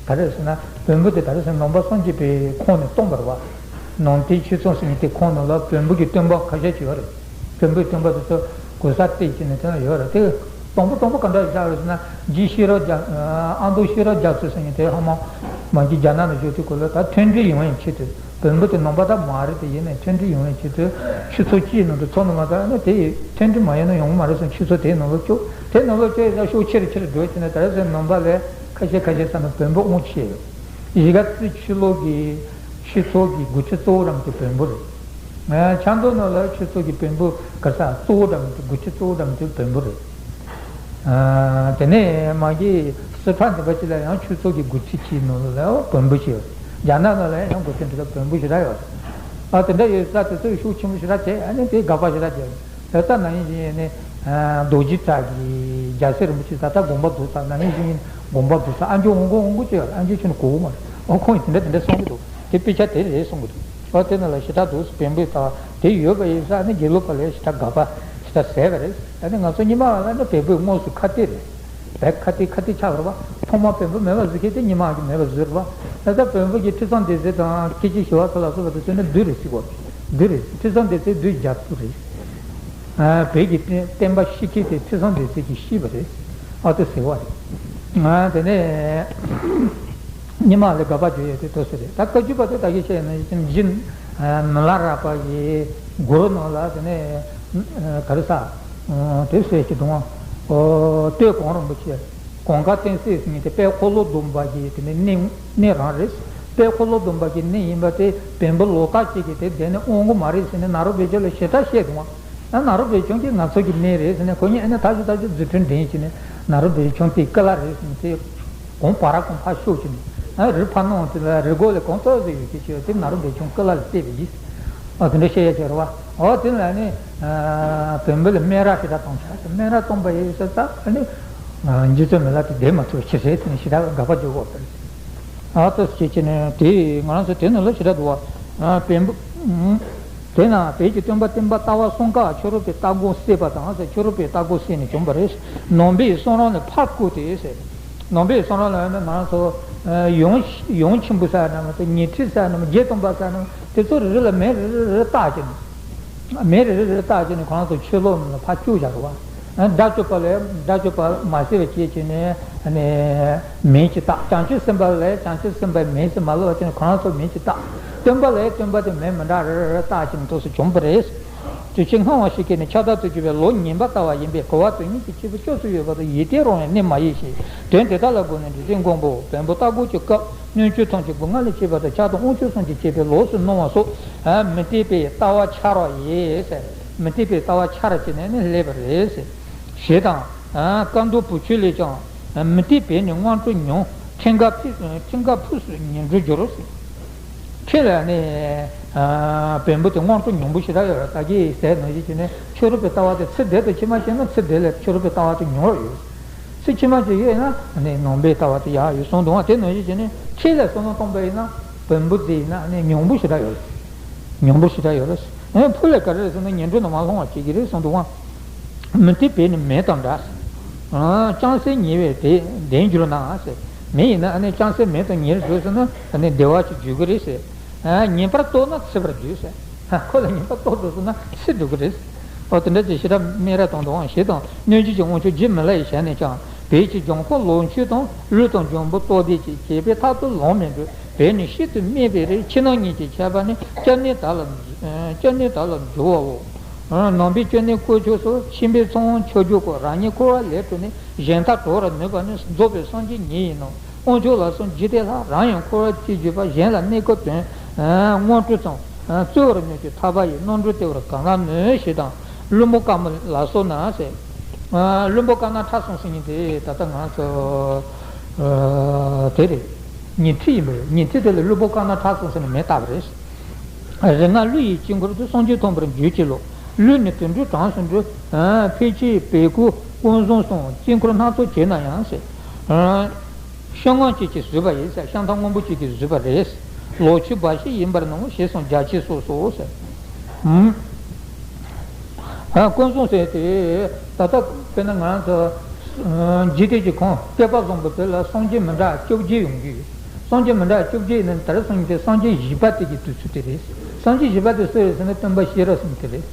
གི་རེད། ག་རེ་ཟེར་ན་བོན་པོ་དེ་ད་རེས་སང་ཉིན་ནང་པ་སངས་རྒྱས་པའི་ཁོངས་ནས་སྟོང་པ་རེད་བ། ནང་བསྟན་ཆོས་ཚོགས་ཟེར་མཁན་དེ་ཁོངས་ནང་ལ་བོན་པོ་གི་སྟོན་པ་ཁ་ཤས་ཅིག་ཡོད་རེད། བོན་པོའི་སྟོན་པ་དེ་ཚོ་གོ་ས་སྤྲད་བྱས་ནས་དེ་ན་ཡོད་རེད་དེ། དང་པོ་དང་པོ་ག་འདྲ་བཞག་རེད་ཟེར་ན་རྗེ་ཤེས་རབ་རྒྱ་ཨ་མདོ་ཤེས་རབ་རྒྱ་མཚོ་ཟེར་མཁན་དེ་ཧ་མ་མ་གི་རྒྱ་ནག་ནང་བཞུགས་དུས་སྐབས་ལ་ད་མཐུན་སྒྲིལ་ཡོང་བའི་ཆེད་དུ་བོན་པོ་དེ་ནང་པ་ད་མ་རེད་དེ་ཡིན་ནའི་མཐུན་སྒྲིལ་ཡོང་བའི་ཆེད་དུ་ཆོས་ཚོགས་སྤྱིའི་ནང་དུ་ཚོགས་ནས་མ་ད་ནི་དེ་མཐུན་སྒྲིལ་མ་ཡོང་ན་ཡོང་གི་མ་རེད་ཟེར་ཆོས་ཚོགས་དེའི་ནང་ལོགས་བཅུག་དེ་ནང་ལོགས་བཅུག་ཡས་ཤོག་ཆེ་རུ་ཆེ་རུ་འགྲོ་བྱས་ནས་ད་རེས་ཟེར་ནང་པ་ལས་ཁ་ཤས་ཁ་ཤས་ས་ནས་བོན་པོ་དབང་ཆེ་ཡོད། གཞིས་ཀ་རྩེ་ཆོས་ལུགས་ཀྱི་ཆོས་ཚོགས་ཀྱི་འགོ་ཁྲིད་གཙོ་བོ་རང་དེ་བོན་པོ་རེད། ཆབ་མདོ་ནང་ལ་ཆོས་ཚོགས་ཀྱི་བོན་པོ་ག་ས་གཙོ་བོ་འདྲ་མི་འདུག་སྒོ་ཁྱི་གཙོ་བོ་འདྲ་མི་འདུག་བོན་པོ་རེད། དེ་ནས་མ་གི་སི་ཁྲོན་འདི་པ་ཅིག་ལ་ཡང་ཆོས་ཚོགས་ཀྱི་སྒོ་ཁྱི་གཅིག་ནང་ལ་བོན་པོ་ཞིག་ཡོད། རྒྱ་ནག་ནང་ལ་ཡང་སྒོ་ཁྱི་འདི་ག་བོན་པོ་ཞེ་དྲག་ཡོད། ཨ་དེ་འདྲ་ཡོད་ས་དེ་ཚོས་ཤུགས་ཆེན་པོ་ཞེ་དྲག་བྱས། ཨ་ནི་དེ་དགག་པ་ཞེ་དྲག་བྱས། དེ་ལྟར་ན་ཡིན་ཞིང་ནི། རྡོ་རྗེ་གྲགས་ཀྱིས་རྒྱལ་སྲས་རིན་པོ་ཆེ་ད་ལྟ་དགོངས་པ་འདུག་ས་ན་ཡིན་ཞིང་དགོངས་པ་འདུག་ས་ཨ་མཆོག་འོང་གོ་འོང་གོ་ཅེས་ཨ་མཆོག་ཁྱོད་ནི་གོ་གི་མ་རེད། ཨོ་ཁོང་ཡིན་དེ་འདྲ་དེ་འདྲ་གསུང་གི་འདུག་དེ་དཔེ་ཆ་དེ་རེད་གསུང་གི་འདུག་ཨོ་དེ་ནང་ལ་ཞེ་དྲག་འདུག་བོན་པོའི་ལྟ་བ་དེ་ཡོད་པ་ཡིན་ས་ནི་དགེ་ལུགས་པ་ལས་ཞེ་དྲག་དགག་པ་ཞེ་དྲག་ཟད་པ་རེད། ཨ་ནི་ང་ཚོ་རྙིང་མ་བ་ལ་ནི་བོན་པོའི་དངོས་སུ་ཁ་གཏད་རེད། བོད་ཁ་གཏད་ཁ་གཏད་ཆགས་པ་རེད་པ། ཐོག་མ་བོན་པོ་མེད་པ་བཟོ་མཁན་དེ་རྙིང་མ་གིས་མེད་པ་བཟོས་རེད་པ། ད་ལྟ་བོན་པོ་གི་ཁྲི་སྲོང་ལྡེ་བཙན་དང་སྐྱེས་ཆེན་ཞི་བ་འཚོ་ལ་སོགས་པ་དེ་ཚོ་ནི་བདུད་རེད་ཟེར་གོ། བདུད་རེད། ཁྲི་སྲོང་ལྡེ་བཙན་བདུད་རྒྱལ་བཙུན་རེད། བོད་ཀྱི་བསྟན་པ་བཤིག་མཁན་དེ་ཁྲི་སྲོང་ལྡེ་བཙན་གྱིས་བཤིག་པ་རེད། ཨ་དེ་ཟེར་བ་རེད། དེ་ནས་རྙིང་མ་ལ་དགག་པ་བརྗོད་ཡས་དེ་དེ་ཚོ་རེད། ད་བཀའ་བརྒྱུད་པ་དེ་ད་གིན་བཤད་ཡོད་ན་ཡིན་ཅིང་མི་ལ་རས་པ་ཡི་མགུར་ནང་ལ་དེ་ནས་ག་རེ་ཟ། དེ་ཟེར་གྱི་འདུག་ཨ། སྟོད་གངས་རིན་པོ་ཆེ། གངས་དཀར་བསྟན་སྲིད་ཟེར་མཁན་དེ་དཔལ་འཁོར་ལོ་སྡོམ་པ་གི་དེ་ནས་གནས་གནས་རང་རེད། དཔལ་འཁོར་ལོ་སྡོམ་པ་གི་གནས་ཡིན་པ་དེ་བོན་པོ་ལོག་ལྟ་ཅིག་གིས་དེ་བསྡད་ནས་དབང་གི་མ་རེད་ཟེར་ནས་ནཱ་རོ་བན་ཆུང་ལ་ཞེ་དྲག་བཤད་འདུག་ཨ། ཡང་ནཱ་རོ་བན་ཆུང་གིས་ང་ཚོ་གི་གནས་རེད་ཟེར་ནས་ཁོ་གཉིས་ཨ་ནི་ཐག་ཆོད་ཐག་ཆོད་རྫུ་འཕྲུལ་འགྲན་བྱས་ནས་ནཱ་རོ་བན་ཆུང་དེའི་སྐུ་ལ་རེད་ཟེར་ནས་དེ་གངས་བར་གངས་ཕར་ཤོག་བྱས་ནས་ཨ་རི་ཕར་གནང་དེ་ལ་རི་སྒོ་ལ་གངས་ཏོག་ཙམ་ཡོད་ཀྱི་ཆེ་བ་དེ་ནཱ་རོ་བན་ཆུང་སྐུ་ལ་ལ་བལྟས་པ་ཡིན། ཨ་དེ་འདྲ་བཤད་ཡ་ཆེ་རེད་བ། ཨོ་དེ་ལ་ནི་བོན་པོ་ལ་སྨད་ར་ཞེ་དྲག་གཏོང་ཆ་སྨད་ར་གཏོང་པ་ཡིན་ཟེར་ཙང་ཨ་ནི་རྗེ་བཙུན་མི་ལ་དེ་བསྡད་མ་ཐུབ་ཆེ་ཟེར་ནས་ཞེ་དྲག་དགག་པ་བརྗོད་དགོས་པ་རེད། ཨ་ཏོ་སྐྱེ་ཆེ་ནས་དེ་ང་རང་ཚོ་དེ་ནང་ལ་ཞེ་དྲག་འདུག་བ། བོན་པོ། དེས་ན་བོད་ཀྱི་སྟོན་པ་སྟོན་པ་ལྟ་བ་གསུམ་ཀ་ཕྱི་རོལ་པའི་ལྟ་སྒོ་བསྲེས་པ་དང་ཕྱི་རོལ་པའི་ལྟ་སྒོ་བསྲེས་ནས་བྱུང་བ་རེད། ནང་པའི་གསུང་རབ་ནི་ཕར་བཀོད་དེ་ཟེར། ནང་པའི་གསུང་རབ་ལ་ནི་ང་ཚོ་ཡོངས་ཡོངས་ཆེན་པོ་ཟེར་ན་མ་གཏོགས་ཉི་ཁྲི་ཟེར་ན་མ་བརྒྱད་སྟོང་པ་ཟེར་ན་མ་དེ་ཚོ་རེ་རེ་ལ་མིང་རེ་རེ་རེ་བཏགས་ཀྱི་ནི། མིང་རེ་རེ་རེ་བཏགས་ཀྱི་ནི་ཁོང་ཚོ་ཆོས་ལུགས་ནང་ལ་ཕར་བཅུག་བཞག་རེད་བ། དགྲ་བཅོམ་པ་ལས་དགྲ་བཅོམ་པ་མ་བྱས་པ་བྱས་ཀྱི་ནི་ནི་མིང་ཅིག་བཏགས། བྱང་ཆུབ་སེམས་དཔའ་ལས་བྱང་ཆུབ་སེམས་དཔའི་མིང་ཅིག་མ་ལབ་པ་བྱས་ནས་ཁོང་ཚོ་མིང་ཅིག་བཏགས། སྟོན་པ་ལས་སྟོན་པ་དེ་མིང་མི་འདྲ་རེ་རེ་རེ་བཏགས་ཀྱི་ནི་ཐོག་སུ་བྱུང་བ་རེད། དུས་ཕྱིས་སྔ་བ་ཞིག་གིས་ནི་ཁྱབ་བདག་ཏུ་གྱུར་པའི་ལོ་ཉིས་པ་ལྟ་བ་ཡིན་པས་གོ་བ་དོན་གཉིས་ཀྱི་ཁྱད་པར་ཕྱོགས་སུ་ཡོད་པ་དང་ཡིད་བརྟན་རུང་ཡང་གནས་མ་ཡིན་ཞེས་དོན་དེ་དག་ལ་དགོངས་ནས་འབྲི་ཆེན་མགོན་པོ་བོན་པོ་ལྟ་སྒོ་གི་སྐབས་སྣོད་བཅུད་ཐམས་ཅད་སྒོ་ལྔ་ལས་སྐྱེས་པ་དང་ཆགས་སྡང་དབང་ཕྱུག་གསུམ་གྱིས་བསྐྱེད་པའི་ལོགས་སུ་སྣང་བ་སོགས་མུ་སྟེགས་པའི་ལྟ་བ་འཆར་བ་ཡིས། མུ་སྟེགས་པའི་ལྟ་བ་འཆར་བྱས་ནས་ནི་སླེབས་པ་རེད། ཞེས་དང་། བཀའ་མདོ་བུ་ཆོས་ལས་ཀྱང་། མུ་སྟེགས་བོད་ནི་དབང་སྒྲུབ་ཉུང་། ཁྲིམས་འགལ་ཕུད་ཁྲིམས་འགལ་ཕུད་སུ་ཉིན་འགྲོ་འགྱུར། ཁྲིམས་ལ་ནི། བོན་པོ་དེ་དབང་སྒྲུབ་ཉུང་པོ་ཞེ་དྲག་ཡོད་རེད། ད་གིན་ཟེར་ནང་བཞིན་བྱས་ནས་ཕྱི་རོལ་པའི་ལྟ་བ་དེ་ཚེ་འདི་དང་ཕྱི་མ་ཤེས་ན་ཚེ་འདི་ལ་ཕྱི་རོལ་པའི་ལྟ་བ་དེ་ཉུང་རུ་ཡོད། ཚེ་ཕྱི་མ་ཅིག་ཡོད་ན་ནི་ནང་པའི་ལྟ་བ་དེ་ཡག་ཡོད་གསུངས་འདུག་བ། དེ་ནང་བཞིན་བྱས་ནས་ཁྲིམས་ལ་བསམ་བློ་གཏོང་པ་ཡིན་ན་བོན་པོ་དེ་ཡིན་ན་ནི་ཉུང་པོ་ཞེ་དྲག་ཡོད་རེད། ཉུང་པོ་ཞེ་དྲག་ཡོད་རེད། ཨེ་ཕུ་ལས་ག་རེ་རེད་ཟེར་ན་ཉིན་འགྲོ་ནང་མ་ལྷུང་བ་བྱེད་ཀྱི་རེད་གསུངས་འདུག་བ། མུ་སྟེགས་བོད་ནི་མེ་དང་འདྲ། ཨ་ལྕང་སེར་ཉེ་བའི་དེ་ལྡན་གྱུར་ན་ཟེར། མེ་ཡིན་ན་ཨ་ནི་ལྕང་སེར་མེ་དང་ཉེ་རུ་འགྲོ་སོང་ན་ཨ་ནི་བདེ་བ་ཅིག་འཇུག་གི་རེད་ཟེར། ཨ་ཉེས་པར་རྟོགས་ན་འཚེ་བར་འགྱུར་ཟེར། ཨ་ཁོ་ལ་ཉེས་པར་རྟོགས་འགྲོ་སོང་ན་འཚེ་འགྲོ་གི་རེད། ཨོ་དེ་འདྲ་ཅིག་ཞེ་དྲག་སྨད་ར་གཏོང་དང་ཞེས་དང་སྣོད་བཅུད་ཀྱི་དབང་ཕྱུག་རྗེ་མི་ལ་ཡི་ཞལ་ནས་ཀྱང་། བོད་ཀྱི་འཇམ་མགོན་ལོངས་སྤྱོད་དང་། ཀླུ་དང་འབྱུང་པོ་ལྟོ་ལྡིར་གྱིས། བྱས་པས་མཐར་ཐུག་ལོང་མི་འགྲོ། བོད་ནི་གཤེད་དུ་སྨད་པའི་རིགས། ཕྱི་ནང་གཉིས་ཀྱི་ཁྱད་པར་ནི། སྐྱ་ནི་དར་ལ་སྐྱ་ནི་དར་ལ་འཇུ་བའོ། ནང་པའི་སྐྱ་ནི་ཀུ་ཅོ་སོགས། ཆེན་པོའི་ཚོགས་དབང་ཕྱོགས་བཅུ་སྐོར། རང་ཉིད་འཁོར་བ་ལས་གྲོལ་ནས། གཞན་དག་གྲོལ་བར་ནུས་པ་ནི། རྫོགས་པའི་སངས་རྒྱས་ཉིད་ཡིན་ནོ། དབང་ཕྱུག་ལ་སོགས་འཇིག་རྟེན་ལྷ། རང་ཡང་འཁོར་བ་སྐྱེ་བརྒྱུད་པ། གཞན་ལ་གནོད་སྐབས་དོན་དངོས་གྲུབ་ཙམ། རྩོལ་བར་ནུས་ཀྱི་ཐར་པ་ཡི། རྣམ་གྲོལ་བདེ་བར་གང་ལ་ནུས། ཞེས་དང་བླུན་པོ་དཀར་མོ་ལ་སོགས་ན་ཟེར། བླུན་པོ་དཀར་ནག་ཁྲ་སོང་ཟེར་མཁན་དེ་ད་ལྟ་ང་ཚོ་དེ་རེད། ཉི་ཁྲི་ཡིན་པ་རེད། ཉི་ཁྲི་དེ་ལ་བླུན་པོ་དཀར་ནག་ཁྲ་སོང་ཟེར་ནས་མིང་བཏགས་པ་རེད། རིགས་ལྔ་ཀླུ་ཡི་དཀྱིལ་འཁོར་དུ། སངས་རྒྱས་མཐོང་བར་འགྱུར་གྱི་ལོ། ཀླུ་ནི་དུད་འགྲོའི་གྲངས་སུ་འགྲོ། ཕལ་ཆེར་བལ་སྐུ་ཀུན་བཟང་སོགས། དཀྱིལ་འཁོར་སྣ་ཚོགས་བྱས་ན་ཡང་ཟེར། ཤམ་ངམ་བཅས་ཀྱིས་བཟོས་པ་ཡིན་ཟེར། ཤམ་ཐབས་སྔོན་པོ་བཅས་ཀྱིས་བཟོས་པ་རེད། ལོག་ཆོས་འབའ་ཞིག་ཡིན་པར་སྣང་། ཞེས་གསུངས། རྒྱ་ཆེར་སོགས་སོ་ཟེར། ཨ་ཀུན་བཟང་ཟེར་དེ་ད་ལྟ་དཔེར་ན་ང་ཚོ་འཇིག་རྟེན་གྱི་ཁམས་བསྐལ་པ་བཟང་པོ་དེ་ལ་སངས་རྒྱས་མི་འདྲ་བཅོ་བརྒྱད་ཡོང་གི་ཡོད། སངས་རྒྱས་མི་འདྲ་བཅོ་བརྒྱད་ནི་དེར་སོང་སྟེ་སངས་རྒྱས་བཞི་པ་དེ་གི་དུས་ཚོད་དེ་རེད། སངས་རྒྱས་བཞི་པ་དེ་སུ་རེད་ཟེར་ན་སྟོན་པ་ཤེས་རབ་ཟེར་མཁན་དེ་རེད།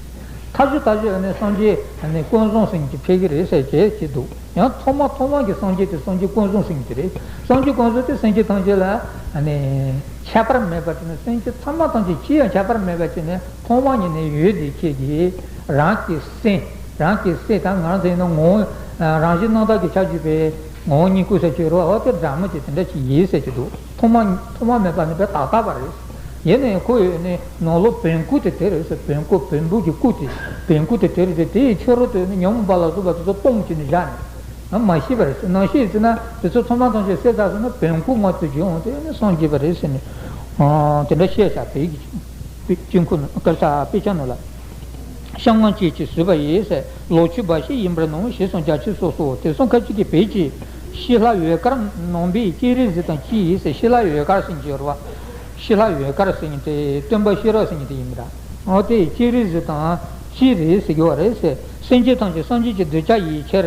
མཐའ་གཞུག་མཐའ་གཞུག་ནས་སངས་རྒྱས་ཀུན་བཟང་ཟེར་མཁན་ཅིག་ཕེབས་ཀྱི་རེད་ཟེར་བྱས་ཅིག་འདུག་ཡང་ཐོག་མ་ཐོག་མ་གི་སངས་རྒྱས་དེ་སངས་རྒྱས་ཀུན་བཟང་ཟེར་མཁན་དེ་རེད། སངས་རྒྱས་ཀུན་བཟང་དེ་སེམས་ཅན་ཐམས་ཅད་ལ་ཁྱད་པར་མེད་པ་དེ་ནི་སེམས་ཅན་ཚང་མ་ཐམས་ཅད་ཅི་ཡང་ཁྱད་པར་མེད་པ་ཅིག་ནས་ཐོག་མ་ཉིད་ནས་ཡོད་དེ་ཁྱེད་ཀྱིས་རང་གི་སེམས་རང་གི་སེམས་དང་ང་རང་ཚོ་ཡིན་ན་ངོ་བོ་རང་བཞིན་སྣང་བཏགས་ཀྱི་ཆ་བཅུ་པའི་ངོ་བོ་ཉིད་སྐུ་ཟེར་གྱི་རོ། འོ་དེ་འདྲ་མོ་ཅིག་དེ་འདྲ་ཅིག་ཡིན་ཟེར་གྱི་འདུག་ཐོག་མ་ཐོག་མ་མེད་པ་ནི་དཔེ་ཏག་ཏག་པ་རེད། ཡིན་ནའི་ཁོ་ཡོད་ནི་ནང་ལོགས་བོན་སྐུ་དེ་དེ་རེད་ཟེར། བོན་སྐུ་བོན་སྦུག་གི་སྐུ་དེ་བོན་སྐུ་དེ་དེ་རེད་དེ། དེའི་ཕྱི་རོལ་དུ་ནི་ཉོན་མོངས་པ་ལ་སོགས་པ་དེ་ཚོ་སྟོང་བྱས་ནས་བཞག་ནས་མ་ཤེས་པ་རེད་ཟེར། ནང་ཤེས་ཟེར་ན་དེ་ཚོ་ཚང་མ་ཐམས་ཅད་སད་ཚར་སོང་ན་བོན་སྐུ་མངོན་དུ་གྱུར་འོང་དེ་ནི་སངས་རྒྱས་པ་རེད་ཟེར་ནས་དེ་འདྲ་བཤད་བཞག་པའི་གི་དཀར་ཆག་དཔེ་ཆ་ནང་ལ། བཤང་སྔོན་བཅས་ཀྱིས་བཟོས་པ་ཡིན་ཟེར། ལོ་ཆུ་འབའ་ཞིག་ཡིན་པར་སྣང་ཞེས་སོགས་རྒྱ་ཆེར་གསུངས་སོ། དེ་སོང་ཁ་ཅིག་གིས་བོད་ཀྱི་ཤི་ལྷ་འོད་དཀར་ནང་པའི་སྤྱན་རས་གཟིགས་དང་གཅིག་ཡིན་ཟེར། ཤི་ལྷ་འོད་དཀར་ཟེར་གྱི་ཡོད་རེད་བ། ཤི་ལྷ་འོད་དཀར་ཟེར་མཁན་དེ་སྟོན་པ་ཤེས་རབ་ཟེར་མཁན་དེ་ཡིན་པ་འདྲ། འོ་དེ་སྤྱན་རས་གཟིགས་དང་གཅིག་རེད་ཟེར་གྱི་ཡོད་རེད་ཟེར། སེམས་ཅན་ཐམས་ཅད་སངས་རྒྱས་ཀྱི་གདུལ་བྱ་ཡི་ཕྱིར།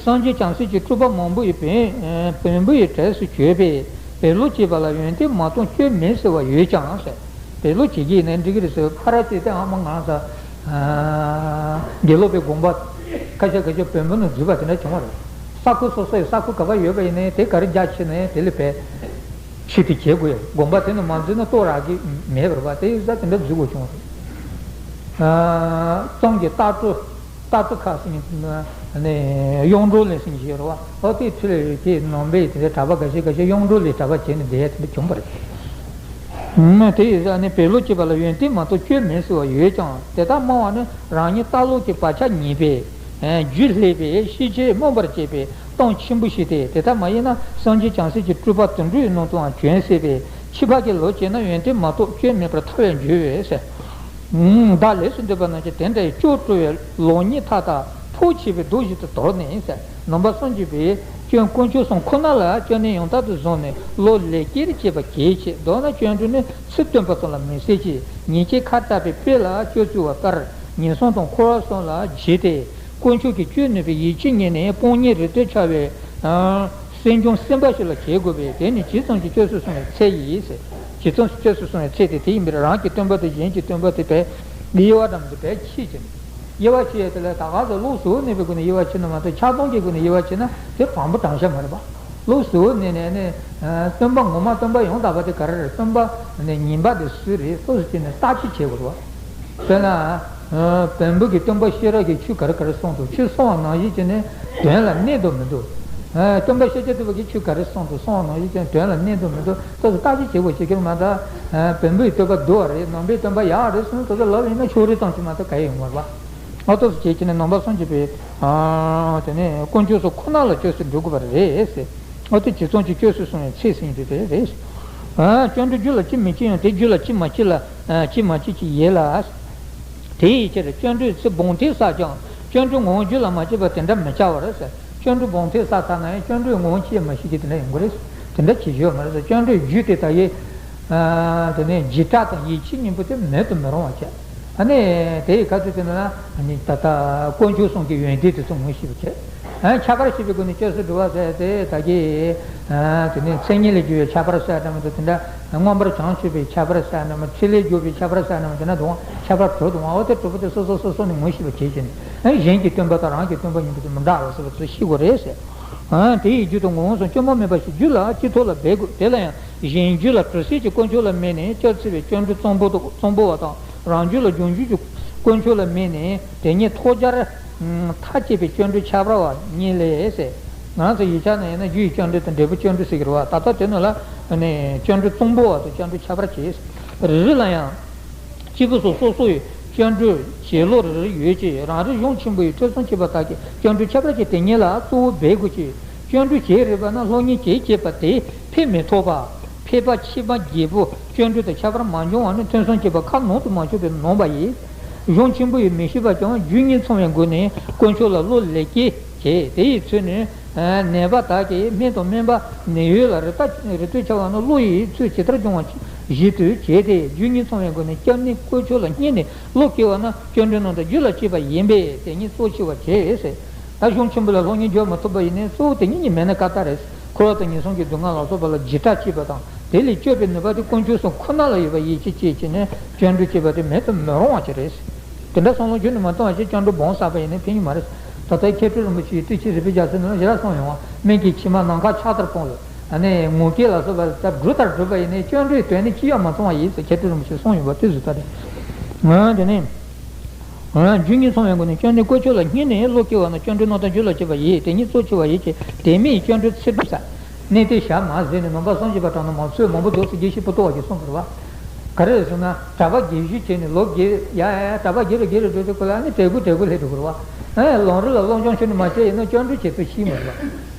སངས་རྒྱས་བྱང་སེམས་ཀྱི་སྤྲུལ་པ་མང་པོ་ཡིས་བོན་བོན་པོ་ཡི་གྲས་སུ་བྱོན་པས་བོད་ལུགས་བྱེད་པ་ལ་ཡོན་ཏན་མ་གཏོགས་སྐྱོན་མེད་ཟེར་བ་ཡོད་ཀྱང་ཟེར། བོད་ལུགས་བྱེད་ཀྱི་ཡིན་ན་འགྲིག་གི་རེད་ཟེར། ཕ་ར་དེ་དེ་ཨ་མ་ང་ཚོ་དགེ་ལུགས་པའི་དགོན་པ་ཁ་ཤས་ཁ་ཤས་བོན་པོ་ནང་འཛུལ་བ་དེ་འདྲ་བྱུང་བ་རེད། ས་ཁུལ་སོ་སོ་ཡི་ས་ཁུལ་ག་པར་ཡོད་པ་ཡིན་ནའི་དེ་ག་རེ་རྒྱ་ཆེ་ནའི་དེ་ལ་བས་ཆེད་དུ་བྱེད་དགོས་ཡ། དགོན་པ་དེ་ནང་མ་འཛུལ་ན་ལྟོ་རག་གི་མེད་པ་རེད་བ། དེ་ཡིན་ཙང་དེ་འདྲ་འཛུལ་དགོས་བྱུང་བ་རེད། གཙང་གི་ལྟ་གྲུ། རྟ་ཚོ་ཁ་ཟེར་མཁན་ནི་གཡུང་དྲུང་ལས་ཟེར་མཁན་ཞིག་ཡོད་རེད་བ། ཨོ་དེའི་ཚུལ་ལས་དེའི་ནང་པའི་དེ་གྲྭ་པ་འགའ་ཤས་འགའ་ཤས་གཡུང་དྲུང་ལས་གྲྭ་པ་བྱས་ནས་བསྡད་ཡ་དེ་འདྲ་བྱུང་བ་རེད། ཨ་ནི་དེ་ཡིན་ཙང་ནི་བོད་ལུགས་བྱེད་པ་ལ་ཡོན་ཏན་མ་གཏོགས་སྐྱོན་མེད་ཟེར་བ་ཡོད་ཀྱང་དེ་ལྟར་སྨྲ་བ་ནི་རང་ཉིད་ལྟ་ལོག་གི་བག་ཆགས་ཉེས་པས་རྒྱུད་བསླད་པའི་ཤེས་བྱའི་རྨོངས་པར་བྱེད་པའི་གཏམ་ཆེན་པོ་ཞིག་སྟེ། དེ་ལྟར་མ་ཡིན་ན་སངས་རྒྱས་བྱང་སེམས་ཀྱི་སྤྲུལ་པ་དུད་འགྲོའི་ནང་དུའང་བྱོན་སྲིད་པས་ཕྱི་ཕ་གི་ལོ་བྱས་ན་ཡོན་ཏན་མ་གཏོགས་སྐྱོན་མེད་པར་ཐལ་བར་འགྱུར་བས་ཟེར། བདག་ལས་སུ་འདོད་པ་རྣམས་ཀྱིས་དེ་འདྲའི་སྐྱོ་བྲོ་བའི་ལོག་གཉིད་མཐའ་དག་འཕོ་བྱེད་པའི་མདོ་ཞིག་ཏུ་དོར་ནས་ཟེར། ནང་པ་སངས་རྒྱས་པའི་སྐྱོན་དཀོན་མཆོག་གསུམ་ཁོ་ན་ལ་སྐྱོན་གནས་ཡང་དག་ཏུ་བཟུང་ནས་བློ་ལས་བསྐྱེད་བྱེད་པ་གལ་ཆེ། མདོར་ན་སྐྱོན་བྲལ་ནི་ཚུལ་སྟོན་པ་ཙམ་ལ་མི་ཟད་ཅིང་ཉེས་ཅན་ཁ་བཏགས་པའི་དཔེ་ལ་སྤྱོད་ཚུལ་བ་ལྟར་ངན་སོང་དང་འཁོར་བ་གསུམ་ལ་བརྗེས་ཏེ། དཀོན་མཆོག་གི་སྐྱོན་ནུས་པའི་ཡིད་ཆེས་རྙེད་ནས་སྤོང་གཉེན་རེ་ལྟོས་འཆའ་བའི་སེམས་བྱུང་སེམས་དཔའ་ཞིག་ལ་བྱེད་དགོས་པས། དེ་ནི་ཇི་ཙམ་གྱིས་བཅོས་སུ་སོང་བའི་ཚད་ཡིན་ཟེར། ཇི་ཙམ་གྱིས་བཅོས་སུ་སོང་བའི་ཚད་དེ་དེ་ཡིན་པས། རང་གི་སྟོན་པ་དང་གཞན་གྱི་སྟོན་པ་དེ་བས་དབྱེ་བ་འདྲ་མི་འདུག་བས་ཕྱེ་ཅིང་། དབྱེ་བ་ཕྱེ་ཡས་དེ་ལ་ད་ག་ཚོད་ལུགས་གཟུགས་གནས་པའི་སྒོ་ནས་དབྱེ་བ་ཕྱེ་ན་མ་གཏོགས་ཆགས་སྡང་གི་སྒོ་ནས་དབྱེ་བ་ཕྱེ་ན་དེ་དྲང་པོ་དྲང་བཞག་མ་རེད་པ། ལུགས་གཟུགས་གནས་ནས་ནི་སྟོན་པ་ངོ་མ་སྟོན་པ་ཡང་དག་པ་དེ་ག་རེ་རེད། སྟོན་པ་ནི་ངན་པ་དེ་སུ་རེད། སོ་སོ་བྱས་ནས་བརྟག་དཔྱད་བྱེད་དགོས་རེད་པ། དཔེར་ན། བོན་པོ་གི་སྟོན་པ་ཤེས་རབ་ཀྱིས་ཆོས་ག་རེ་ག་རེ་གསུངས་འདུག་ཆོས་གསུངས་པ་ནང་བཞིན་བྱས་ནས་དོན་ལ་གནས་འདུག་མི་འདུག་སྟོན་པ་ཤཱཀྱ་ཐུབ་པ་གིས་ཆོས་ག་རེ་གསུངས་འདུག་གསུངས་པ་ནང་བཞིན་བྱས་ནས་དོན་ལ་གནས་འདུག་མི་འདུག་སོ་སོ་བརྟག་དཔྱད་བྱེད་དགོས། བྱེད་ཀྱི་མ་གཏོགས་བོན་པོའི་སྟོན་པ་སྡུག་པ་རེད། ནང་པའི་སྟོན་པ་ཡག་རེད་གསུངས་སོ་སོ་ལབ་ཡིན་ན་ཕྱོགས་རིས་ཙམ་ཞིག་མ་གཏོགས་ག་ཡེ་ཡོང་མ་རེད་པ། ཨ་ཏོག་ཙམ་བྱས་བྱས་ནས་ནང་པ་སངས་རྒྱས་པའི་དེ་ནས་དཀོན་མཆོག་གསུམ་ཁོ་ན་ལ་བཅོས་སུ་འགྲོ་དགོས་པ་རེད་ཟེར། ཨ་ཏོག་ཇི་ཙམ་གྱིས་བཅོས་སུ་སོང་བའི་ཚད་ཟེར་མཁན་དེ་རེད། སྐྱོན་བྲལ་རྒྱུད་ལ་ཅི་མི་སྐྱེ་ཡང་དེ་རྒྱུད་ལ་ཅི་མ་སྐྱེ་ལ་ཅི་མ་སྐྱེ་ཅི་ཡིན་ལ། དེ་ཡི་ཕྱིར་སྐྱོན་བྲལ་ཚེ་སྦོམ་ཐེབས་བསགས་ཀྱང་སྐྱོན་བྲལ་ངོ་བོ་རྒྱུད་ལ་མ་སྐྱེས་པ་དེ་འདྲ་མི་བྱ་བར་ཟེར། སྐྱོན་བྲལ་སྦོམ་ཐེབས་བསགས་ཚར་ན་ཡང་སྐྱོན་བྲལ་ངོ་བོ་སྐྱེ་མ་ཤེས་ཀྱི་དེ་འདྲ་ཡོང་གི་རེད། དེ་འདྲ་བྱེད་ཤོས་མ་རེད་ཟེར། སྐྱོན་བྲལ་རྒྱུ་དེ་ད་ཡི། དེ་ནས་འཇིགས་སྐྲག་དང་ཡིད་ཆེས་གཉིས་པོ་དེ་མེད་དུ་མི་རུང་བ་བྱས། ཨ་ནི་དེ་ཡི་ཁ་ཐུག་དེ་ནི་ད་ལྟ་དཀོན་མཆོག་གསུམ་གྱི་ཡོན་ཏན་དེ་ཚོ་ངོ་ཤེས་པ་བྱས། ཨ་ཁྱད་པར་ཤེས་པའི་སྒོ་ནས་བཅོས་སུ་འགྲོ་བ་ཟེར་དེ་ད་གི། དེ་ནས་མཚན་ཉིད་ལས་གྱུར་པའི་ཁྱད་པར་ཟེར་འདྲ་མི་འདུག་དེ་འདྲ། མངོན་པར་བྱང་ཆུབ་པའི་ཁྱད་པར་ཟེར་ན་མ། ཕྲིན་ལས་སྒྲུབ་པའི་ཁྱད་པར་ཟེར་ན་མ། དེ་འདྲ་འདུག་ཁྱད་པར་དྲུག་འདུག་འོ་དེ་དྲུག་པོ་དེ་སོ་སོ་སོ་སོ་ནས་ངོ་ཤེས་པ་བྱེད་ཀྱི་ནས། གཞན་གྱི་སྟོན་པ་དང་རང་གི་སྟོན་པ་གཉིས་པོ་དེ་མི་འདྲ་བ་ཟེར་བ་ཚོ་ཤེས་དགོས་རེད་ཟེར། དེ་ཡི་རྒྱུ་དང་ངོ་བོ་གསུམ་སྐྱོན་མ་མེད་པ་ཞིག་རྒྱུད་ལ་ཅི་ཐོབ་ལ་འབད་དགོས། དེ་ལ་ཡང་གཞན་རྒྱུད་ལ་དྲི་ཟའི་དཀོན་མཆོག་ལ་དམིགས་ནས་སྐྱབས་འཚོལ་བའི་སྐྱོན་བྲལ་གཙང་པོ་དང་གཙང་པོ་བ་དང་། རང་རྒྱུད་ལ་སྦྱོང་རྒྱུད་ཀྱི་དཀོན་མཆོག་ལ་དམིགས་ནས་དེ་ཉིད་ཐོག་རྒྱལ། མཐའ་བཅད་པའི་སྐྱོན་བྲལ་ཁྱད་པར་བ་གཉིས་ལས་ཟེར། ང་ཚོ་ཡིག་ཆ་ནང་ཡིན་ན་རྒྱུ་ཡི་སྐྱོན་བྲལ་དང་འབྲས་བུའི་སྐྱོན་བྲལ་ཟེར་གྱི་རེད་བ། ད་ལྟ་དེ་ནང་ལ་ནི་སྐྱོན་བྲལ་གཙང་པོ་བ་དང་སྐྱོན་བྲལ་ཁྱད་པར་བྱེད། རེ་རེ་ལ་ཡང་སྐྱེས་བུ་སོ་སོ་སོ་ཡི་སྐྱོན་བྲལ་བྱེད་ལུགས་རེ་རེ་ཡོད་ཅེས། རང་རིག་གཞུང་ཆེན་པོ་ཡི་ཐོས་བསམ་བྱེད་པ་དག་གིས་སྐྱོན་བྲལ་ཁྱད་པར་གྱི་དེ་ཉིད་ལ་གཙོ་བོ་འབད་དགོས་ཀྱི། སྐྱོན་བྲལ་བྱེད་རིགས་པ་ན་སློབ་གཉེར་བྱེད་ཅེས་པ་དེ་ཕན་མི་ཐོགས་པ། ཕལ་པ་ཕྱི་མ་བརྒྱད་པོ་སྐྱོན་བྲལ་དང་ཁྱད་པར་མ་འབྱུང་བ་ནི་ཐོས་བསམ་བྱེད་པ་ཁ་ནང་དུ་མ་ཆུད་པའི་ནང་པ་ཡིན། གཞུང་ཆེན་པོ་ཡི་མི་ཤེས་པ་ཀྱང་རྒྱུ་གཉིས་ཚང་བའི་སྒོ་ནས་དཀོན་མཆོག་ལ་བློ་ལེགས་སྐྱེས་བྱེད། དེ་ཡི་ཚུལ་ནི། ནད་པ་དག་གིས་སྨན་དང་སྨན་པ་ནད་གཡོག་ལ་རེ་ལྟ་རེ་ལྟོས་འཆའ་བ་ནི་བློ་ཡི་ཚུལ་ཇི་ལྟར་སྦྱོང་བ་བཞིན་དུ་བྱས་ཏེ། རྒྱུ་གཉིས་ཚང་བའི་སྒོ་ནས་སྐྱབས་གནས་དཀོན་མཆོག་ལ་བསྙེན་ནས་བློ་སྐྱེ་བ་ན་སྐྱོན་བྲལ་རྣམ་དག་རྒྱུད་ལ་སྐྱེས་པ་ཡིན་པས་དེ་ཉིད་གཙོ་ཆེ་བར་བྱེད་ཟེར། ད་གཞུང་ཆེན་པོ་ལ་སློབ་གཉེར་བརྗོད་མ་ཐུབ་པ་ཡིན་ནའི་གཙོ་བོ་དེ་ཉིད་ཀྱང་མེད་ན་ཁ་ཏ་རེད། འཁོར་བ་དང་ངན་སོང་གི་སྡུག་བསྔལ་ལ་སོགས་པ་ལ་འཇིགས་སྐྲག་སྐྱེས་པ་དང་དེ་ལས་སྐྱོབ་པའི་ནུས་པ་དེ་དཀོན་མཆོག་གསུམ་ཁོ་ན་ལ་ཡོད་པ་ཡིད་ཆེས་བྱས་བྱས་ནས་སྐྱོན་བྲལ་བྱེད་པ་དེ་མེད་དུ་མི་རུང་བ་ཅིག་རེད། དེ་འདྲ་བསམ་བློ་རྒྱུན་དུ་མ་བཏང་བ་ཞིག་སྐྱོན་བྲལ་སྦོམ་བསགས་པ་ཡིན་ན་ཕན་གྱི་མ་རེད། ད་ལྟ་མཁས་གྲུབ་རིན་པོ་ཆེའི་བསྟན་བཅོས་རིག་པའི་རྒྱལ་མཚན་ནང་ལ་ཞེ་དྲག་གསུངས་ཡོང་བ། སྨན་གྱི་ཕྱི་མ་ནམ་མཁའ་ཆགས་ལྟར་སྤངས་ལ། ཨ་ནི་ངུ་སྐད་ལ་སོགས་པ་ལྟར་འབྲུ་ལྟར་བསྒྲུབས་པ་ཡིན་ན་སྐྱོན་བྲལ་དོན་ནི་ཅི་ཡང་མ་ཚང་བ་ཡིན་ཟེར་མཁས་གྲུབ་རིན་པོ་ཆེས་གསུངས་ཡོད་པ་དེ་བཟོ་ལྟ་རེད། ང་དེ་ནི། རྒྱུ་གཉིས་ཚང་བའི་སྒོ་ནས་སྐྱབས་གནས་དཀོན་མཆོག་ལ་བསྙེན་ནས་བློ་སྐྱེ་བ་ན་སྐྱོན་བྲལ་རྣམ་དག་རྒྱུད་ལ་སྐྱེས་པ་ཡིན། དེ་ཉིད་གཙོ་ཆེ་བ་ཡིན་གྱི་དེ་མིན་སྐྱོན་བྲལ་ཚེ་སྒྲུབ་ས། གནས་དེ་བྱ་མ་ཟད་ནས་ནང་པ་སངས་རྒྱས་པ་དྲངས་ན་མང་ཚོད་མང་པོ་འདུག་ཟེར་དགེ་བཤེས་པོ་ཏོ་བ་གིས་གསུངས་པ་རེད་བ། ག་རེ་རེད་ཟེར་ན་གྲྭ་པ་བརྒྱད་ཅུ་བྱས་ནས་ལོ་བརྒྱད་ཡ་ཡ་གྲྭ་པ་བརྒྱད་རེ་བརྒྱད་རེ་འགྲོ་དུས་ཁོ་ལ་ནི་བྲེལ་དགུ་བྲེལ་དགུ་སླེབས་འགྲོ་གི་རེད་བ། ཨེ་ལམ་རིམ་ལ་སློབ་སྦྱོང་ཁྱོན་ནས་མ་བྱས་ཡིན་ན་སྤྱོད་འགྲོས་བྱེད་ཚུལ་ཤེས་མ་རེད་བ།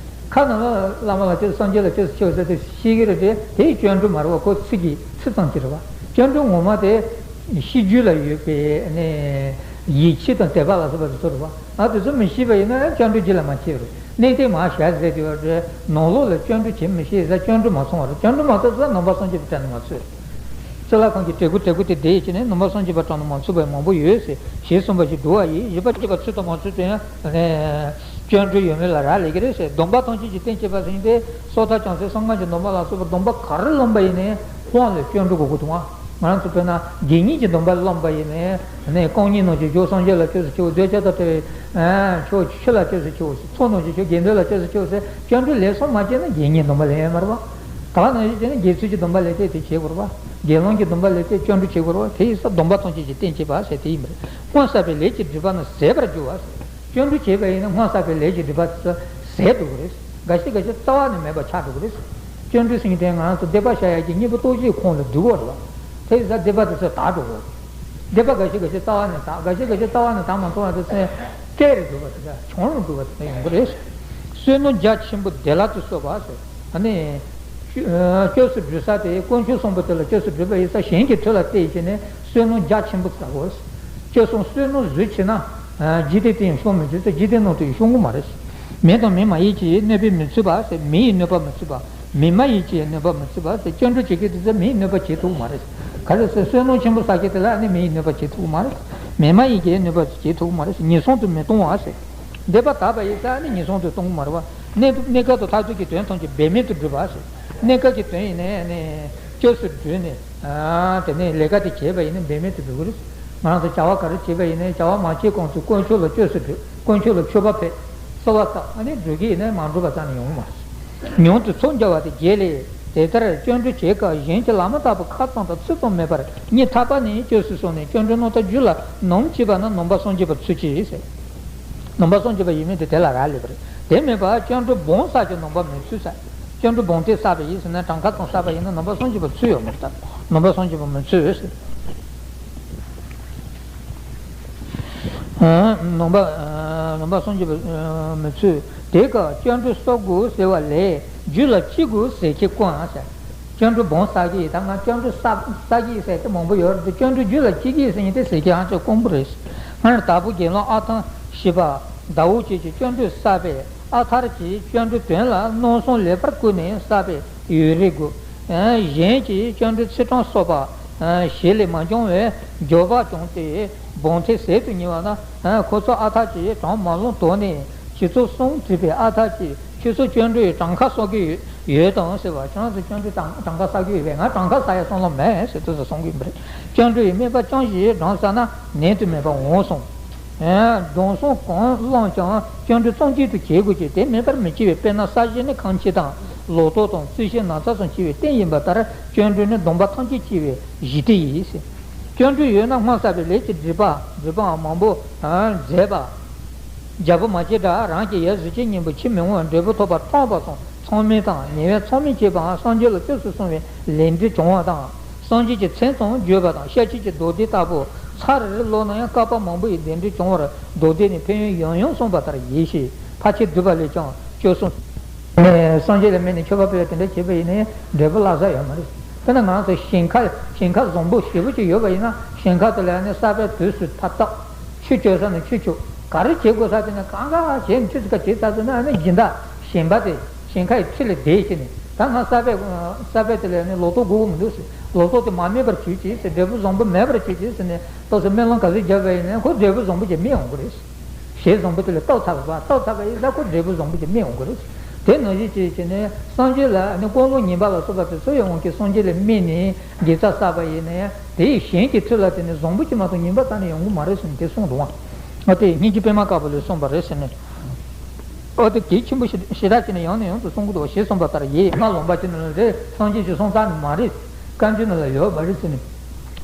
ཁ་ནང་ལ་བླ་མ་ལ་སྐྱབས་སུ་སངས་རྒྱས་ལ་སྐྱབས་སུ་མཆིའོ་ཟེར་དུས་ཤེས་ཀྱི་རེད་དེ་དེ་སྤྱོད་འགྲོས་མ་རེད་བ། ཁོ་ཚིག་གི་ཚིག་ཙམ་ཅིག་རེད་བ། སྤྱོད་འགྲོས་ངོ་མ་དེ་ཤེས་རྒྱུད་ལ་ཡོད་པའི་ནི་ཡིད་ཆེས་དང་དད་པ་ལ་སོགས་པ་དེ་ཚོ་རེད་བ། ཨ་དེ་ཚོ་མི་ཤེས་པ་ཡིན་ན་སྤྱོད་འགྲོས་རྒྱུད་ལ་མ་སྐྱེས་པ་རེད། གནས་བརྟན་མར་བཞག་ཟེར་དུས་བ་རེད། ནང་ལོགས་ལ་སྤྱོད་འགྲོས་བྱེད་མི་ཤེས་ཟེར་སྤྱོད་འགྲོས་མ་ཚང་བ་རེད། སྤྱོད་འགྲོས་མ་ཚང་ཙང་ནང་པ་སངས་རྒྱས་པའི་གྲལ་ནས་མ་ཚུད། གཙུག་ལག་ཁང་གི་བྲེ་གུ་བྲེ་གུ་དེ་བསྡད་ཡོད་ཀྱི་ནས་ནང་པ་སངས་རྒྱས་པའི་གྲལ་ནས་མ་ཚུད་པ་མང་པོ་ཡོད་ཟེར་ཞེས་གསུངས་པ་ཞིག་འདུག་བ་ཡིན། བཞི་པ་སྐྱེས་པ་ཚུལ་དུ་མ་ཚུད་དུ་ཡང་སྤྱོད་འགྲོས་ཡོད་མེད་ལ་རག་ལས་ཀྱི་རེད་ཟེར། སྡོམ་པ་ཐམས་ཅད་ཀྱི་རྟེན་བྱེད་པ་ཟེར་མཁན་དེ་སོ་ཐར་བྱང་སེམས་སངས་རྒྱས་ཀྱི་སྡོམ་པ་ལ་སོགས་པ་སྡོམ་པ་ག་རེ་བླངས་པ་ཡིན་ནའི་དཔང་ལ་སྤྱོད་འགྲོས་དགོས་ཀྱི་འདུག་ཨ། ང་རང་ཚོ་དཔེར་ན་དགེ་བསྙེན་གྱི་སྡོམ་པ་བླངས་པ་ཡིན་ནའི་ནས་རྐང་གཉིས་ནང་བཞིན་བཞུགས། སངས་རྒྱས་ལ་སྐྱབས་སུ་མཆིའོ། འདོད་ཆགས་དང་བྲལ་བའི་ཆོས་ཆོས་ལ་སྐྱབས་སུ་མཆིའོ། ཚོགས་རྣམས་ཀྱི་ཆོས་དགེ་འདུན་ལ་སྐྱབས་སུ་མཆིའོ་ཟེར་སྤྱོད་འགྲོས་ལེགས་སོ་མ་བྱས་ན་དགེ་བསྙེན་སྡོམ་པ་ལེན་ཡ་མ་རེད་བ། ད་ག་ནང་བཞིན་བྱས་ན་དགེ་ཚུལ་གྱི་སྡོམ་པ་ལེན་ཚད་དེ་བྱེད་དགོས་རེད་བ། དགེ་སློང་གི་སྡོམ་པ་ལེན་ཚད་སྤྱོད་འགྲོས་བྱེད་དགོས་རེད་བ། དེ་ཡིན་ཙང་སྡོམ་པ་ཐམས་ཅད་ཀྱི་རྟེན་བྱེད་པ་ཟེར་དེ་ཡིན་པ་རེད། སྔོན་བསགས་པའི་ལས་ཀྱི་སྒྲིབ་པ་རྣམས་ཟད་པར་འགྱུར་བ་ཟེར། སྤྱོད་འགྲོས་བྱས་པ་ཡིན་ན་སྔོན་བསགས་པའི་ལས་ཀྱི་སྒྲིབ་པ་དེ་ཚོ་ཟད་འགྲོ་གི་རེད། འགའ་ཤས་འགའ་ཤས་རྩ་བ་ནས་མེད་པ་ཆགས་འགྲོ་གི་རེད། སྤྱོད་འགྲོས་ཟེར་མཁན་དེ་ང་རང་ཚོ་སྡིག་པ་བཤགས་ཡག་གི་གཉེན་པོ་སྟོབས་བཞིའི་ཁོངས་ལ་འདུ་བ་རེད་བ། དེ་ཡིན་ཙང་སྡིག་པ་དེ་ཚོ་དག་འགྲོ་གི་རེད། སྡིག་པ་འགའ་ཤས་འགའ་ཤས་རྩ་བ་ནས་དག་འགའ་ཤས་འགའ་ཤས་རྩ་བ་ནས་དག་མ་སོང་བ་དེ་ཚོ་སྐྱེ་རུ་འགྲོ་བ་དེ་འདྲ་བྱུང་རུ་འགྲོ་བ་དེ་འདྲ་ཡོང་གི་རེད། བསོད་ནམས་རྒྱ་ཆེན་པོ་བདེ་བླག་ཏུ་གསོག་པ་ཟེར། ཨ་ནི། སྐྱབས་སུ་འགྲོ་ས་དེ་དཀོན་མཆོག་གསུམ་པོ་དེ་ལ་སྐྱབས་སུ་འགྲོ་བ་ཡིན་ཙང་གཞན་གྱི་དོན་ལ་བལྟས་བྱས་ནས་བསོད་ནམས་རྒྱ་ཆེན་པོ་བསག་དགོས། སྐྱབས་སུ་བསོད་ནམས་བཟོད་ཆེ་ན། འཇིག་རྟེན་སྟེང་ཤོང་མི་འཇུག་སྟེ་འཇིག་རྟེན་ནང་དུ་ཤོང་གི་མ་རེད། མི་དང་མི་མ་ཡིན་གྱི་གནོད་པས་མི་ཚུགས་པ་ཟེར། མི་ཡིས་གནོད་པ་མི་ཚུགས་པ། མི་མ་ཡིན་གྱིས་གནོད་པ་མི་ཚུགས་པ་ཟེར། སྐྱབས་འགྲོ་བྱེད་མཁན་དེ་ཚོས་མི་ཡིས་གནོད་པ་བྱེད་ཐུབ་ཀྱི་མ་རེད། ག་རེ་ཟེར་བསོད་ནམས་ཆེན་པོ་བསགས་མཁན་དེ་ལ་ནི་མི་ཡིས་གནོད་པ་བྱེད་ཐུབ་ཀྱི་མ་རེད། མི་མ་ཡིན་གྱིས་གནོད་པ་བྱེད་ཐུབ་ཀྱི་མ་རེད་ཟེར། ངན་སོང་དུ་མི་ལྟུང་བ་ཟེར། སྡིག་པ་དག་པ་ཡིན་ཙང་ནི་ངན་སོང་དུ་ལྟུང་གི་མ་རེད་བ། གནས་གནས་སྐབས་དང་མཐར་ཐུག་གི་དོན་ཐམས་ཅད་འབད་མེད་དུ་སྒྲུབ་པ་ཟེར། གནས་སྐབས་ཀྱི་དོན་ཡིན་ནའི་ནི་སྐྱབས་སུ་འགྲོས་ནས། དེ་ནས་ལས་ཀ་དེ་བྱས་པ་ཡིན་ན་འབད་མེད་དུ་འགྲུབ་ཀྱི་རེད། ང་རང་ཚོ་བྱ་བ་ག་རེ་བྱས་པ་ཡིན་ནའི་བྱ་བ་མ་བྱས་གོང་དུ་དཀོན་མཆོག་ལ་སྐྱབས་སུ་འགྲོ། དཀོན་མཆོག་ལ་མཆོད་པ་ཕུལ། གསོལ་བ་བཏབ། ཨ་ནི་འགྲོ་གི་ཡིན་ན་མ་འགྲོ་བ་རྩ་ནས་ཡོང་གི་མ་རེད། མྱུར་དུ་ཚོགས་འཇལ་བ་དེ་རྒྱལ་ལས། དེ་ལྟར་སྐྱབས་འགྲོ་བྱེད་སྐབས་གཞན་གྱི་ལམ་ལྟ་བུ་ཁ་ཙམ་དང་ཚིག་ཙམ་མེད་པར་སྙིང་ཐག་པ་ནས་སྐྱབས་སུ་སོང་ནས་སྐྱབས་འགྲོའི་རྣམ་ཐར་རྒྱུད་ལ་ནམ་མཆིས་པ་ན་ནང་པ་སངས་རྒྱས་པར་ཚུལ་གྱིས་ཟེར། ནང་པ་སངས་རྒྱས་པ་ཡིན་མིན་དེ་དེ་ལ་རག་ལས་པ་རེད། དེ་མིན་པར་སྐྱབས་འགྲོ་སྦོམ་བསགས་ཀྱང་ནང་པ་མི་ཚུད་ཟེར། སྐྱབས་འགྲོ་སྦོམ་ཐེབས་བསགས་པ་ཡིན་ཟེར་ན་གྲངས་ཀ་ཙམ་བསགས་པ་ཡིན་ན་ནང་པ་སངས་རྒྱས་པ་ཚུད་ཡོད་མ་རེད་ད། ནང་པ་སངས་རྒྱས་པ་མི་ཚུད་ཟེར། ནང་པ་ནང་པ་སངས་རྒྱས་པ་མི་ཚུད། དེ་སྐབས་སྐྱབས་འགྲོ་གསོག་དགོས་ཟེར་བ་ལས་རྒྱུད་ལ་ཅི་དགོས་ཟེར་ཁྱེད་དཀོན་ཟེར། སྐྱབས་འགྲོ་སྦོམ་བསགས་ཀྱི་ཡིན་ད་ང་སྐྱབས་འགྲོ་བསགས་བསགས་ཀྱི་ཡིན་ཟེར་དེ་མང་པོ་ཡོད་རེད་དེ་སྐྱབས་འགྲོ་རྒྱུད་ལ་ཅི་གི་ཟེར་ཡིན་དེ་ཟེར་ཁྱེད་ཧང་ཆ་དཀོན་པོ་རེད། སྔར་དྭགས་པོ་དགེ་སློང་ཨ་ཐང་ཞེས་པ་ཟླ་འོད་ཅན་གྱིས་སྐྱབས་འགྲོ་བསགས་པས། ཨ་ཐར་གྱིས་སྐྱབས་འགྲོའི་དོན་ལ་རྣམ་གསུམ་ལེགས་པར་བཀོད་ནས་བསགས་པའི་ཡོད་རེད་དགོས། གཞན་གྱིས་སྐྱབས་འགྲོའི་ཚིག་གྲངས་གསོག་པ་ཞེ་ལས་མ་འབྱུང་བས་འགྱོད་པ་བྱུང་སྟེ་སྦོམ་ཐེབས་ཟད་དུ་ཉེ་བ་ན་ཁོ་ཚོ་ཨ་ཐར་གྱི་གྲངས་མ་ལོངས་དོགས་ནས་ཁྱེད་ཚོ་གསུམ་དྲིས་པས། ཨ་ཐར་གྱིས་ཁྱེད་ཚོ་སྐྱབས་འགྲོའི་གྲངས་ཀ་གསོག་གི་ཡོད་དམ་ཟེར་བ། ཁྱེད་རང་ཚོ་སྐྱབས་འགྲོའི་གྲངས་གྲངས་ཀ་བསགས་ཀྱི་ཡོད་པས། ང་གྲངས་ཀ་བསགས་ཡ་བསམ་བློ་མེད་ཟེར་དུས་སུ་གསུང་གི་ཡིན་པ་རེད། སྐྱབས་འགྲོ་ཡི་དམིགས་པ་ཅུང་ཞིག་བགྲངས་བསགས་ན་ནན་དུ་མེད་པར་འོང་གསུངས། སྡོམ་གསུམ་གང་བླངས་ཀྱང་སྐྱབས་འགྲོ་གཙང་སྦྱོར་དུ་བྱེད་དགོས་ཀྱི། དེ་མེད་པར་མི་བྱེད་པས། དཔེར་ན་ས་གཞི་ནི་ཁམས་ཆེ་དང་ལོ་ཏོག་དང་རྩི་ཤིང་ན་ཚ་སོགས་ཆེ་བའི་རྟེན་ཡིན་པ་ལྟར་སྐྱབས་འགྲོ་ནི་སྡོམ་པ་ཐམས་ཅད་ཆེ་བའི་གཞི་སྟེ་ཡིན། སྐྱབས་འགྲོ་ཡོད་ན་སྔོན་བསགས་པའི་ལས་ཀྱི་སྒྲིབ་པ་སྒྲིབ་པའང་མང་པོ་འཛད་པ། རྒྱལ་པོ་མ་སྐྱེས་དགྲ་རང་གི་ཡབ་གཟུགས་ཅན་སྙིང་པོ་ཕྱིར་མི་འོང་བའི་འབྲས་བུ་ཐོབ་པར་གྲངས་པ་སོགས་ཚང་མིན་དང་ཉེ་བའི་ཚང་མིན་བྱེད་པའང་སངས་རྒྱས་ལ་སྐྱབས་སུ་སོང་བའི་ལས་འབྲས་བྱུང་བ་དང་། སངས་རྒྱས་ཀྱི་མཚན་ཙམ་བརྗོད་པ་དང་ཤཱཀྱ་ཀྱི་མདོ་སྡེ་ལྟ་བུ་ཚར་རེ་རེ་ཀློག་ན་ཡང་བསྐལ་པ་མང་པོ་ཡི་ལས་འབྲས་བྱུང་བར་མདོ་སྡེ་ནས་ཕན་ཡོན་ཡང་ཡང་གསུངས་པ་ལྟར་ཡིན་ཞེས་ཕལ་ཆེར་བསྡུས་པ་ལས་ཀྱང་སྐྱོ་གསུམ། སངས་རྒྱས་ལ་སྨད་ནས་མཆོད་པ་ཕུལ་བ་དེ་འདྲ་བྱས་པ་ཡིན་ནའི་འབྲས་བུ་བརླག་ས་ཡོད་མ་རེད། དཔེར་ན་ང་ཚོ་ཞིང་ཁ་ཞིང་ཁ་བཟང་པོ་ཞེ་པོ་ཅིག་ཡོད་པ་ཡིན་ན་ཞིང་ཁ་དེ་ལ་ནི་ས་པའི་དུས་སུ་ཕར་བཏབ། ཆུ་སྐྱོར་ས་ནས་ཆུ་སྐྱོར། ག་རེ་བྱེད་དགོས་ས་དེ་ནི་གང་ག་བྱས་ནས་ཆུ་ཚིག་ག་བྱེད་ཚར་སོང་ན་ཨ་ནི་སྦྱིན་བདག་གཞན་པ་དེ་ཞིང་ཁ་ཡི་འཁྲིས་ལ་བསྡད་བྱས་ནས་ད་ང་ས་པའི་ས་པའི་དེ་ལ་ནི་ལོ་ཏོག་དགོས་ཀྱི་མི་འདུག་ཟེར། ལོ་ཏོག་དེ་མ་སྨིན་པར་གྱུར་ཅིག་ཟེར། འབྲས་བུ་བཟང་པོ་མེད་པར་གྱུར་ཅིག་ཟེར་ནས་ཏོག་ཙམ་སྨོན་ལམ་ག་ཚོད་བརྒྱབ་པ་ཡིན་ནའི་ཁོ་འབྲས་བུ་བཟང་པོ་ཅིག་སྨིན་འོང་གི་རེད། ཞལ་བཟང་པོ་དེ་ལ་བཏབ་ཚར་བ་བཏབ་ཚར་བ་ཡིན་ཙང་ཁོ་འབྲས་བུ་བཟང་པོ་ཅིག་སྨིན་འོང་གི་རེད། དེ་ནང་བཞིན་བྱས་བྱས་ནས་སངས་རྒྱས་ལ་ནི་ཀུན་སློང་ངན་པ་ལ་སོགས་པ་དེ་ཚོ་ཡི་དབང་གིས་སངས་རྒྱས་ལ་སྨད་ནས་དགེ་རྩ་བསགས་པ་ཡིན་ནའི་དེ་ཡི་གཞན་གྱི་མཐུ་ལ་བརྟེན་ནས་བཟང་པོ་ཅིག་མ་གཏོགས་ངན་པ་རྩ་ནས་ཡོང་གི་མ་རེད་ཟེར་ནས་དེ་གསུངས་འདུག་ཨང་། ཨ་དེ་སྙིང་རྗེ་པད་མ་དཀར་པོ་ལས་གསུངས་པ་རེད་ཟེར་ནས། ཨ་དེ་གལ་ཆེན་པོ་ཞེ་ཞེ་དྲག་བྱས་ནས་ཡང་ནས་ཡང་དུ་གསུང་གི་འདུག་བ་ཞེས་གསུངས་པ་ལྟར་ཡིན། སྔར་ལུང་པ་ཅིག་ནང་ལ་རེད་སངས་རྒྱས་ཀྱིས་གསུངས་ཚར་ནི་མ་རེད། བཀའ་འགྱུར་ནང་ལ་ཡོད་མ་རེད་ཟེར་ནས།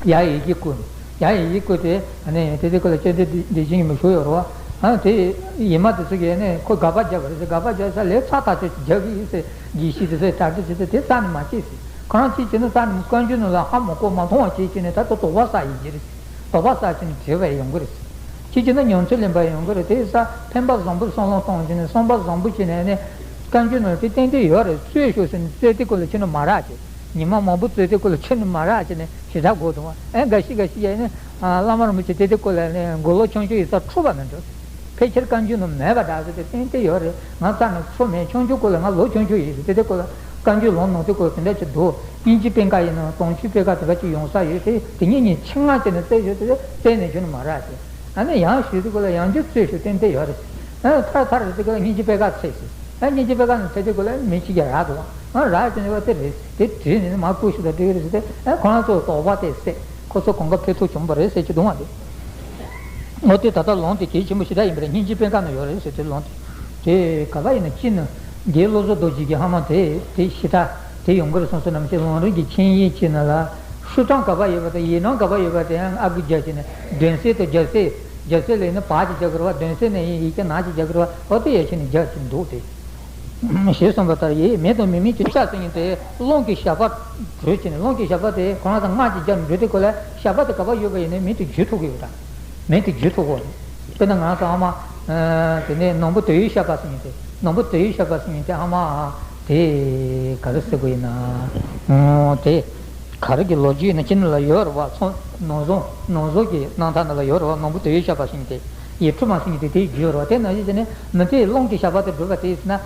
ཡར་ཡི་གེ་བཀོད། ཡར་ཡི་གེ་བཀོད་དེ་ནས་དེ་དེ་ཁོ་ལ་སྐྱབས་འགྲོ་འདི་འདི་བཞིན་གྱི་མི་ཞུ་ཡོད་རེད་བ། ཨ་དེ་ཡི་མ་དེ་ཚོ་གིས་ནས་ཁོ་དགག་པ་བརྒྱབ་པ་རེད་ཟེར། དགག་པ་བརྒྱབ་ས་ལས་ཚར་ཐག་ཆོད་རྒྱག་གི་ཡིན་ཟེར་དགེ་བཤེས་དེ་ཚོས་གྲ་སྒྲིག་བྱས་ཏེ་དེ་རྩ་ནས་མ་བྱེད་ཟེར། གང་ཅི་བྱས་ན་ས་ནི་བཀའ་འགྱུར་ནང་ལ་ཧ་མ་གོ་མ་མཐོང་བ་ཅིག་བྱས་ནས་ད་ལྟ་དོགས་པ་ཟ་ཡིན་གྱི་རེད། དོགས་པ་ཟ་བྱས་ནས་བྲེལ་བ་ཡོང་གི་རེད། ཅི་བྱས་ན་ཉམས་ཚོད་ལེན་པ་ཡོང་གི་རེད། དེ་ས་ཕན་པ་བཟང་པོར་བསམ་བློ་གཏོང་བྱས་ནས་བསམ་པ་བཟང་པོ་བྱས་ནས་ནི་བཀའ་འགྱུར་ནང་དེ་ཏན་ཏན་ཡོད་རེད། རྩོད་ཤོག་ཟེར་ནས་རྩོད་དེ་ཀོ་ལ་ཁྱོད་ནི་མ་རག་ཅེས། ཉི་མ་མང་པོ་རྩོད་དེ་ཀོ་ལ་ཁྱོད་ནི་མ་རག་ཅེས་ནས་ཞེ་དྲག་དགོས་འདུག་ཨེ་འགའ་ཤས་འགའ་ཤས་ཡ་ནི་བླ་མ་རིན་པོ་ཆེ་དེ་དེ་ཀོ་ལ་ནི་མགོ་ལོག་ཆུང་ཆུང་ཡིན་ས་འཁྲུག་པ་མི་འགྲོ། ཕལ་ཆེར་བཀའ་འགྱུར་ནང་མེད་པ་འདྲ་ཟེར་ཏེ་ཏན་ཏན་ཡོད་རེད། ང་རྩ་ནས་ཚོ་མེད། ཆུང་ཆུང་སྐོར་ལ་ང་ལོ་ཆུང་ཆུང་ཡིན་ཟེར་ཏེ་དེ་སྐོར་ལ་བཀའ་འགྱུར་ལུང་ནང་དེ་སྐོར་དེ་འདྲ་ཅིག་འདུག་སྙིང་རྗེ་པད་དཀར་ཡིན་ནའང་དྭངས་བཅུད་པད་དཀར་དེ་འདྲ་ཅིག་ཡོང་ས་ཡོད་དེ་དེ་གཉིས་གཉིས་ཆེད་མངགས་བྱས་ནས་བཙལ་ཞོར་དེ་བཙལ་ནས་བྱུང་ནི་མ་རེད་ཟེར། ཨ་ནི་ཡང་ཞུས་དེ་སྐོར་ལ་ཡང་བསྐྱར་རྩོད་ཞོར་ཏན་ཏན་ཡོད་རེད། ཨ་ཐར་ཐར་རེད་དེ་སྐོར་ལ་སྙིང་རྗེ་པད་དཀར་འཚོལ་ཟེར། ཨ་སྙིང་རྗེ་པད་དཀར་ནས་འཚོལ་དེ་སྐོར་ལ་མི་གཅིག་ཀྱང་རག་འདུག་ང་རག་ཅེས་ནས་བ་དེ་རེད་དེ་བྲིས་ནས་མར་བསྐུར་ཞིག་ལ་འགྲིག་གི་རེད་ཟེར་ཏེ། ཨ་ཁོ་རང་ཚོ་དོགས་པ་དེ་སད། ཁོ་ཚོ་གང་ག་ཕན་ཐོགས་བྱུང་བ་རེད་ཟེར་གྱི་འདུག་བ་འདི། འོ་དེ་ད་ལྟ་ལུང་དེ་གལ་ཆེན་པོ་ཞེ་དྲག་ཡིན་པ་རེད། སྙིང་རྗེ་པད་དཀར་ན་ཡོད་རེད་ཟེར་དེ་ལུང་དེ། དེ་ག་པར་ཡིན་ན་ཅི་ན། རྒན་བློ་བཟང་རྡོ་རྗེ་གིས་ཧ་མ་དེ་དེ་ཞེ་དྲག་དེ་ཡོང་གི་རེད་སོང་སོང་ནམ་ཞིག་ལུང་རིགས་ཀྱི་འཆད་ཉན་ཅིག་ན་ལ། ཧྲུའུ་ཀྲང་ག་པར་ཡོད་པ་དང་ཡིག་ནང་ག་པར་ཡོད་པ་དེ་ཡང་ཨ་ཁུ་རྒྱ་ཆེ་ནས་འདོན་གསལ་དང་རྒྱབ་གསལ། རྒྱབ་གསལ་ལ་ཡིན་ན་བག་ཅིག་རྒྱག་གི་རེད་བ། འདོན་གསལ་ན་ཡིན་ཡི་གེ་ནག་ཅིག་རྒྱག་གི་རེད་བ། འོ་དེ་ཡ་ཆེ་ནས་རྒྱ་ཆེ་འདུག་དེ། ཞེས་གསུངས་པ་ལྟར་ཡིན། མེ་དང་མེ་མེད་ཀྱི་ཤ་ཟེར་མཁན་དེ་རླུང་གི་ཞགས་པ་དྲུད་ཅིང་། རླུང་གི་ཞགས་པ་དེ་ཁོ་རང་དང་སྔགས་ཀྱི་རྒྱ་འགྲོས་དེ་ཀོ་ལ་ཞགས་པ་དེ་ག་པར་ཡོད་པ་ཡིན་ནའི་མེ་དེ་འཇུ་ཐུབ་ཀྱི་ཡོད་ད། མེ་དེ་འཇུ་ཐུབ་ཀྱི་ཡོད་རེད། དཔེར་ན་ང་ཚོ་ཨ་མ། དེ་ནས་ནོར་བུ་དོད་ཡོད་ཞགས་པ་ཟེར་མཁན་དེ། ནོར་བུ་དོད་ཡོད་ཞགས་པ་ཟེར་མཁན་དེ་ཨ་མ། དེ་ག་རེ་ཟེར་དགོས་ཡིན་ན། དེ། ག་རེ་གི་ལོ་རྒྱུས་ནི་ཅི་ནི་ལ་ཡོད་རེད་བ། ཚོ་ནོར་བཟང་ནོར་བཟང་གི་རྣམ་ཐར་ནི་ལ་ཡོད་རེད་བ། ནོར་བུ་དོད་ཡོད་ཞགས་པ་ཟེར་མཁན་དེ། ཡིད་འཕྲོག་མ་ཟེར་མཁན་དེ་དེའི་རྒྱུད་རེད་བ། དེ་ནང་བཞིན་བྱས་ནས་མུ་ཏིག་རླུང་གི་ཞགས་པ་དེ་བསྒྲུབས་པ་དེ་ཡིན་ན།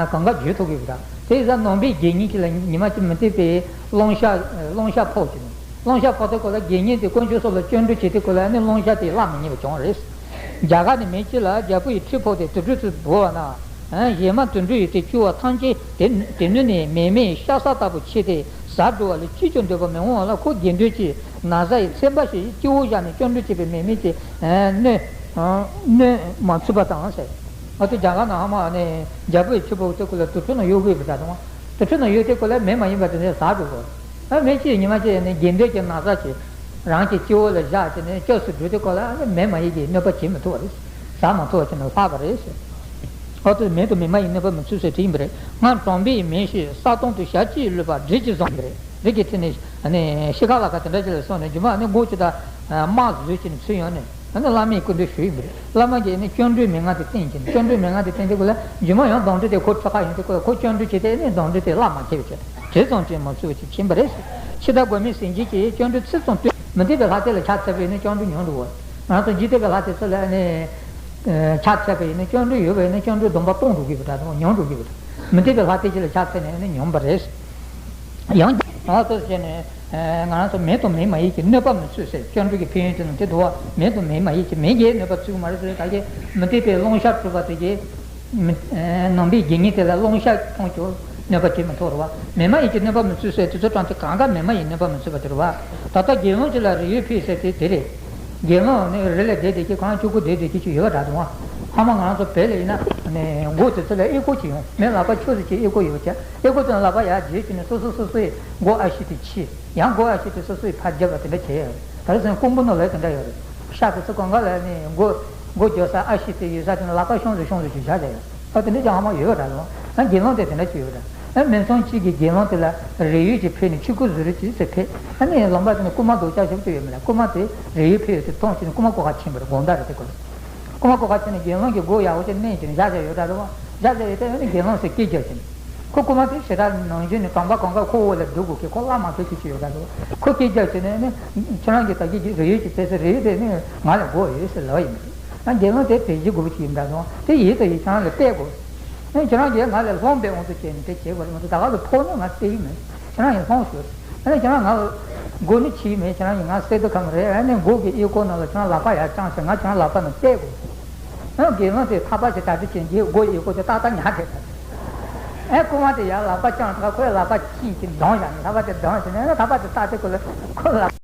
གང་ག་འཇུ་ཐུབ་ཀྱི་ཡོད་ད། དེ་ཡིན་ཙང་ནང་པའི་དགེ་བསྙེན་གྱི་ལ་ཉི་མ་གཅིག་མུ་སྟེགས་པའི་རླུང་ཞགས་རླུང་ཞགས་ཕོག་བྱས་ནས། རླུང་ཞགས་ཕོག་དེ་ཀོ་ལ་དགེ་བསྙེན་དེ་དཀོན་མཆོག་སོགས་ལ་སྤྱན་འདྲེན་བྱེད་དེ་ཀོ་ལ་ནི་རླུང་ཞགས་དེ་བརླག་མི་ཉན་པ་བྱུང་བ་རེད། རྒྱ་གར་ནས་མི་གཅིག་ལ་རྒྱལ་པོ་ཡི་ཁྲི་ཕོག་སྟེ་དུར་ཁྲོད་དུ་བོར་བ་ན། གཞན་མ་དུད་འགྲོ་ཡི་དེ་སྐྱེ་བོ་ཐམས་ཅད་དེ་དེ་ནུས་ནས་མེ་མེ་ཤ་ཟ་ལྟ་བུ་ཆེ་སྟེ་ཟ་འགྲོ་བ་ལས་ཅིས་ཀྱང་འདོད་པ་མི་འོང་བ་ལ། ཁོ་དགེ་འདུན་གྱིས་ན་བཟའ་ཡི་ཚན་པ་ཞིག་སྤྱི་བོར་བཞག་ནས་སྐྱབས་འགྲོ་བྱེད་པའི་མེ་མེ་གྱི་གནོད་གནོད་མ་ཚུགས་པ་དང་ཟེར། འོ་དེ་རྒྱ་གར་ནང་ཧ་མ་ནས་རྒྱལ་པོ་ཡི་ཁྲི་ཕོག་དེ་ཀོ་ལ་དུར་ཁྲོད་ནང་གཡུག་གི་ཡོད་པ་འདྲ་དང་། དུར་ཁྲོད་ནང་གཡུག་དེ་ཀོ་ལ་མེ་མ་ཡིན་པ་དེ་ནས་ཟ་འགྲོ་དགོས། ཨ་མི་གཅིག་ཉི་མ་གཅིག་ནས་དགེ་འདུན་གྱི་ན་བཟའ་ཅིག་རང་གི་སྤྱི་བོ་ལ་བཞག་བྱས་ནས་སྐྱབས་སུ་འགྲོ་དུས་སྐབས་ལ་ཨ་ནི་མེ་མ་ཡིན་གྱི་གནོད་པ་བྱེད་མི་ཐུབ་པ་རེད། ཟ་མ་ཐུབ་པ་བྱས་ནས་ལྷག་པ་རེད་ཟེར། ཨ་ཏུ་མེ་དང་མེ་མ་ཡིས་གནོད་པ་མི་ཚུགས་ཟེར་བྲིས་ཡིན་པ་རེད། སྔར་གྲོང་པའི་མེ་ཞིག་ས་དོང་དུ་ཞག་གཅིག་ལུས་པ་འབྲས་ཀྱིས་བཟུང་ཡིན་པ་རེད། འབྲས་ཀྱི་ཚིག་ནི་ཤི་ཁ་ལ་ཁ་དེ་འདྲ་ཅིག་ལ་སོང་ནས་རྒྱུ་མ་ནི་མགོ་ཅིག་དང་དམག་བཟོས་བྱས་ནས་ཚུར་ཡོང་ནས། ཨ་ནི་བླ་མའི་སྐུ་མདུན་ཞུས་ཡིན་པ་རེད། བླ་མ་གིས་ནི་སྐྱབས་འགྲོའི་མན་ངག་དེ་བསྟན་གྱིན། སྐྱབས་འགྲོའི་མན་ངག་དེ་བསྟན་དུས་སྐབས་ལ་རྒྱུ་མ་ཡང་གདོན་འདྲེ་དེ་ཁོ་ཁྲི་ཁར་ཡོང་དུས་སྐབས་ལ་ཁོ་སྐྱབས་འགྲོ་བྱས་ཏེ་ནི་གདོན་འདྲེ་དེ་བརླག་མ་ཁྱེར་བ་བྱས། དེ་ཙམ་གྱིས་མ་ཚུགས་པ་ཅིག་ཕྱིན་པ་རེད། འཆི་བདག་མགོན་མེད་ཟས་སྦྱིན་གྱིས་སྐྱབས་འགྲོ་ཚིག་ཙམ་བསྟན། མུ་སྟེགས་པའི་ལྷ་སྡེ་ལ་ཕྱག་འཚལ་བས་ནི་སྐྱབས་འགྲོ་ཉུང་འགྲོ་བ། ང་ཚོ་འཇིག་རྟེན་པའི་ལྷ་སྡེ་ཚོ་ལ་ནི་ཕྱག་འཚལ་བས་ནི་སྐྱབས་འགྲོ་ཡོད་པས་ནི་སྐྱབས་འགྲོའི་སྡོམ་པ་སྟོང་འགྲོ་གི་ཡོད་པ་འདྲ་དང་ཉུང་འགྲོ་གི་ཡོད་པ་འདྲ། མུ་སྟེགས་པའི་ལྷ་སྡེ་ཅིག་ལ་ཕྱག་འཚལ་ནས་ནི་ཉུང་བ་རེད། ཡང་ང་ཚོ་བྱས་ནས་ང་རང་ཚོ་མེ་དང་མེ་མ་ཡིས་ཀྱི་གནོད་པ་མི་ཚུགས་ཟེར། སྐྱབས་འགྲོ་གི་ཕན་ཡོན་དེ་ནི་དེ་འདུག་བ། མེ་དང་མེ་མ་ཡིས་ཀྱི་མེ་གིས་གནོད་པ་ཚུགས་ཀྱི་མ་རེད་ཟེར། ད་གིན་མུ་སྟེགས་པའི་རླུང་ཞགས་དྲུད་པ་དེ་གིས་ནང་པའི་དགེ་བསྙེན་དེ་ལ་རླུང་ཞགས་ཕོག་ཀྱང་གནོད་པ་བྱེད་མི་ཐུབ་རེད་བ། མེ་མ་ཡིས་ཀྱི་གནོད་པ་མི་ཚུགས་ཟེར་དེ་ཚོ་དྲངས་ཏེ་གང་ག་མེ་མ་ཡིས་གནོད་པ་མི་ཚུགས་པ་དེ་རེད་བ། ད་ལྟ་དགེ་སློང་གཅིག་ལ་རས་ཡོས་ཕུལ་ཟེར་དེ་དེ་རེད། དགེ་སློང་ནི་རི་ལ་བསྡད་བསྡད་ཀྱི་གང་ལྕུག་པོ་བསྡད་བསྡད་ཀྱི་ཅིག་ཡོད་པ་འདྲ་འདུག་ཨ། ཕ་མ་ང་ཚོ་བོད་ལ་ཡིན་ན་ནི་སྒོ་དེ་ཚོ་ལ་ཨེ་ཀོ་ཅིག་ཡོང་། མི་ལག་པ་ཆུ་ཚོད་ཅིག་ཨེ་ཀོ་ཡོད་པ་བྱས། ཨེ་ཀོ་དེ་ལག་པ་ཡར་བརྗེས་བྱས་ནས་སོ་སོ་སོ་སོའི་སྒོ་ཨ་ཤི་དེ་ཕྱེ། ཡང་སྒོ་ཨ་ཤི་དེ་སོ་སོའི་ཕར་བརྒྱབ་པ་དེ་འདྲ་བྱས་ཡོད་རེད། ད་རེས་སང་ཀོང་པོ་ནང་ལ་དེ་འདྲ་ཡོད་རེད། ཤག་དེ་ཚོ་གང་ག་ལ་ནི་སྒོ་སྒོ་རྒྱག་ས་ཨ་ཤི་དེ་ཡོད་ས་དེ་ནི་ལག་པ་ཤོང་ཟིག་ཤོང་ཟིག་ཅིག་བཞག་བསྡད་ཡོད། ད་དེ་འདྲ་ཅིག་ཧ་མ་ཡོད་པ་འདྲ་འདུག་ཨ། དགེ་སློང་དེ་དེ་འདྲ་ཅིག་ཡོད་པ་འདྲ། ཨ་མི་ཚང་གཅིག་གིས་དགེ་སློང་དེ་ལ་རས་ཡོས་ཀྱི་ཕུལ་ནས་ཆོས་སྐུ་ཟུར་ཅིག་ཟེར་ཕུལ། ཨ་ནི་ལམ་པ་དེ་ནས་རྐུན་མ་རྡོག་ཆ་ཞིག་ཏུ་ཡོད་མི་ལ་རྐུན་མ་དེ་རས་ཡོས་ཕུལ་ཡོད་དེ་མཐོང་བྱས་ནས་རྐུན་མ་ཁོ་ག་ཕྱིན་པ་རེད། དགོང་དག་རེད་དེ་ཀོ། རྐུན་མ་ཁོ་ག་ཕྱིན་ནས་དགེ་སློང་གི་སྒོ་ཡག་པོ་ཅིག་མནན་བྱས་ནས་བཞག་བཞག་ཡོད་འདྲ་རེད་བ། བཞག་བཞག་ཡོད་དེ་ཨ་ནི་དགེ་སློང་ཟེར་སྐད་རྒྱག་བྱས་ནས། ཁོ་རྐུན་མ་དེ་ཞེ་དྲག་ནང་བཞིན་ནས་གྲོང་པ་གང་ག་ཁོ་འོག་ལ་འདུག་དགོས་ཀི། ཁོ་བླ་མ་ཁོ་ཁྱེད་ཀྱི་ཡོད་འདྲ་འདུག་ཁོ་སྐད་རྒྱག་བྱས་ནས་ནི་ཁྱེད་རང་གི་ད་གི་རས་ཡོས་ཀྱི་ཕུལ་ཟེར། རས་ཡོས་དེ་ནི་ང་ལ་དགོས་ཡོད་ཟེར་ལབ་ཡིན། ཨ་དགེ་སློང་དེ་བེད་སྤྱོད་དགོས་པ་ཅིག་ཡིན་འདྲ་འདུག་དེ་ཡིན་དུས་ཡིན་ཁྱེད་རང་ལ་སྟེར་དགོས། ཨ་ཁྱེད་རང་གིས་ང་ལ་སློང་བའི་དབང་དུ་བྱས་ནས་དེ་བྱེད་དགོས་རེད་མ་གཏོགས་ད་ག་ལ་ཕོག་ན་ང་སྟེར་གྱི་མེད། ཁྱེད་རང་ཡིན་སློང་ཞུ། ཨ་ནི་ཁྱེད་རང་ང་ལ་སྒོ་ནི་ཕྱེ་གི་མེད། ཁྱེད་རང་ཡིན་ང་གསེར་དུ་ཁམས་རེད། ཨ་ནི་སྒོ་གི་ཨེ་ཀོ་ནང་ལ་ཁྱེད་རང་ལག་པ་ཡར་བརྐྱངས་བྱས་ང་ཁྱེད་རང་ལག་པ་ནང་སྟེར་དགོས། ཨ་དགེ་སློང་དེ་ཐག་པ་ཞིག་གྲ་སྒྲིག་བྱས་རྗེས་སྒོ་ཡི་སྒོ་དེ་ཏག་ཏག་ཉར་བསྡད་པ། ཨ་རྐུན་མ་དེ་ཡར་ལག་པ་བརྐྱངས་ཚར་ཁོས་ལག་པ་ཕྱིས་ཀྱི་འདང་བཞག་ནས་ལག་པ་དེ་འདང་བྱས་ནས་ཨ་ཐག་པ་དེ་བཏགས་ཏེ་ཁོ་ལ་ཁོ་ལ།